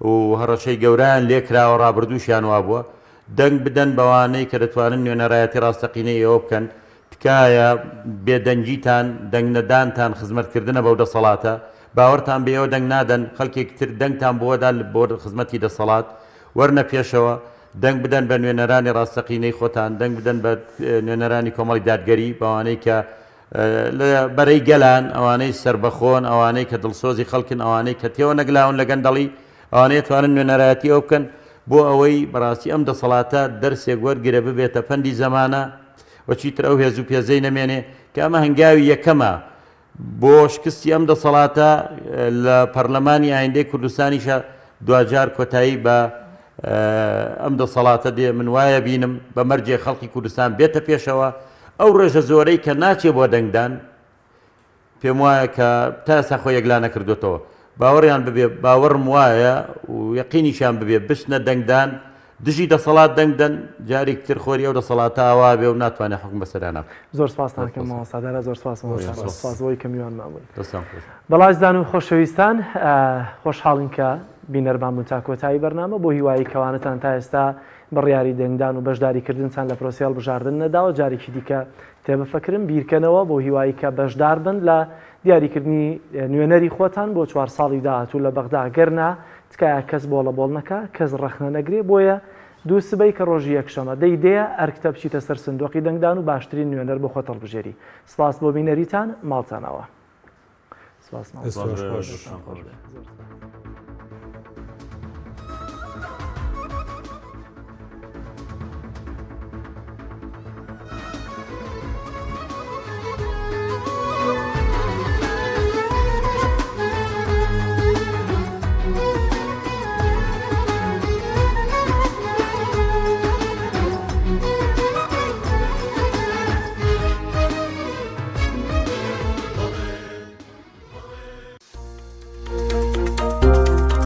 و هەڕەشەی گەورەیان لێکراوە ڕابردووشیان وابووە دەنگ بدەن بەوانەی کە دەتوانن نوێنەرایەتی ڕاستەقینەی ئێوە بکەن، تکایە بێدەنگیتان، دەنگ نەدانتان خزمەتکردنە بەو دەسەڵاتە، باوەڕتان بێ ئێوە دەنگ نادەن، خەڵکێکی تر دەنگتان بۆ دا بۆ خزمەتی دەسەڵات، وەرنە پێشەوە، دەنگ بدەن بە نوێنەرانی ڕاستەقینەی خۆتان، دەنگ بدەن بە نوێنەرانی کۆمەڵی دادگەری، بەوانەی کە لە بەرەی گەلان، ئەوانەی سەربەخۆن، ئەوانەی کە دڵسۆزی خەڵکن، ئەوانەی کە تێوە نەگلاون لە گەندەڵی، ئەوانەی ئەتوانن نوێنەرایەتی ئەو بکەن بۆ ئەوەی بەڕاستی ئەم دەسەڵاتە دەرسێک وەرگرە ببێتە پەندی زەمانە و چیتر ئەو هێز و پێزەی نەمێنێ کە ئەمە هەنگاوی یەکەمە بۆ شکستی ئەم دەسەڵاتە لە پەرلەمانی ئایندەی کوردستانیشە دواجار کۆتایی بە ئەم دەسەڵاتە دێ من وایە بینم بە مەرجێ خەڵکی کوردستان بێتە پێشەوە ئەو ڕێژە زۆرەی کە ناچێ بۆ دەنگدان پێم وایە کە تا ئێستا خۆی یەکلا نەکردوێتەوە باوەڕیان ببێ باوەڕم وایە و یەقینیشیان ببێ بچنە دەنگدان دژی دەسەڵات دەنگ دەن جارێکی تر خۆری ئەو دەسەڵاتە ئاوا بێ و ناتوانێت حوکم بەسەریانا بکات. زۆر سپاستان دەکەم مامۆستا دارا زۆر سپاس مامۆستا سپاس بۆی کە میوانمان بوون. دەستان خۆش. بەڵێ ئازیزان و خۆشەویستان خۆشحاڵین کە بینەرمان بوون تا کۆتایی بەرنامە بۆ هیوایی کەوانەتان تا ئێستا بڕیاری دەنگدان و بەشداری کردنتان لە پرۆسەی هەڵبژاردن نەداوە جارێکی دیکە تێبفکرن بیرکەنەوە بۆ هیوایی کە بەشدار بن لە دیاریکردنی نوێنەری خۆتان بۆ چوار ساڵی داهاتوو لە بەغدا گەرنا تکایە کەس بۆڵە بۆڵ نەکا کەس ڕەخنە نەگرێ بۆیە دوو سبەی کە ڕۆژی یەکشەمە دەی دەیە ئەرکتە بچیتە سەر سندۆقی دەنگدان و باشترین نوێنەر بۆ خۆت هەڵبژێری سپاس بۆ بینەریتان ماڵتان ئاوا سپاس مامۆستا. دەستتان خۆش. دەستتان خۆش بێ. زۆر سپاس.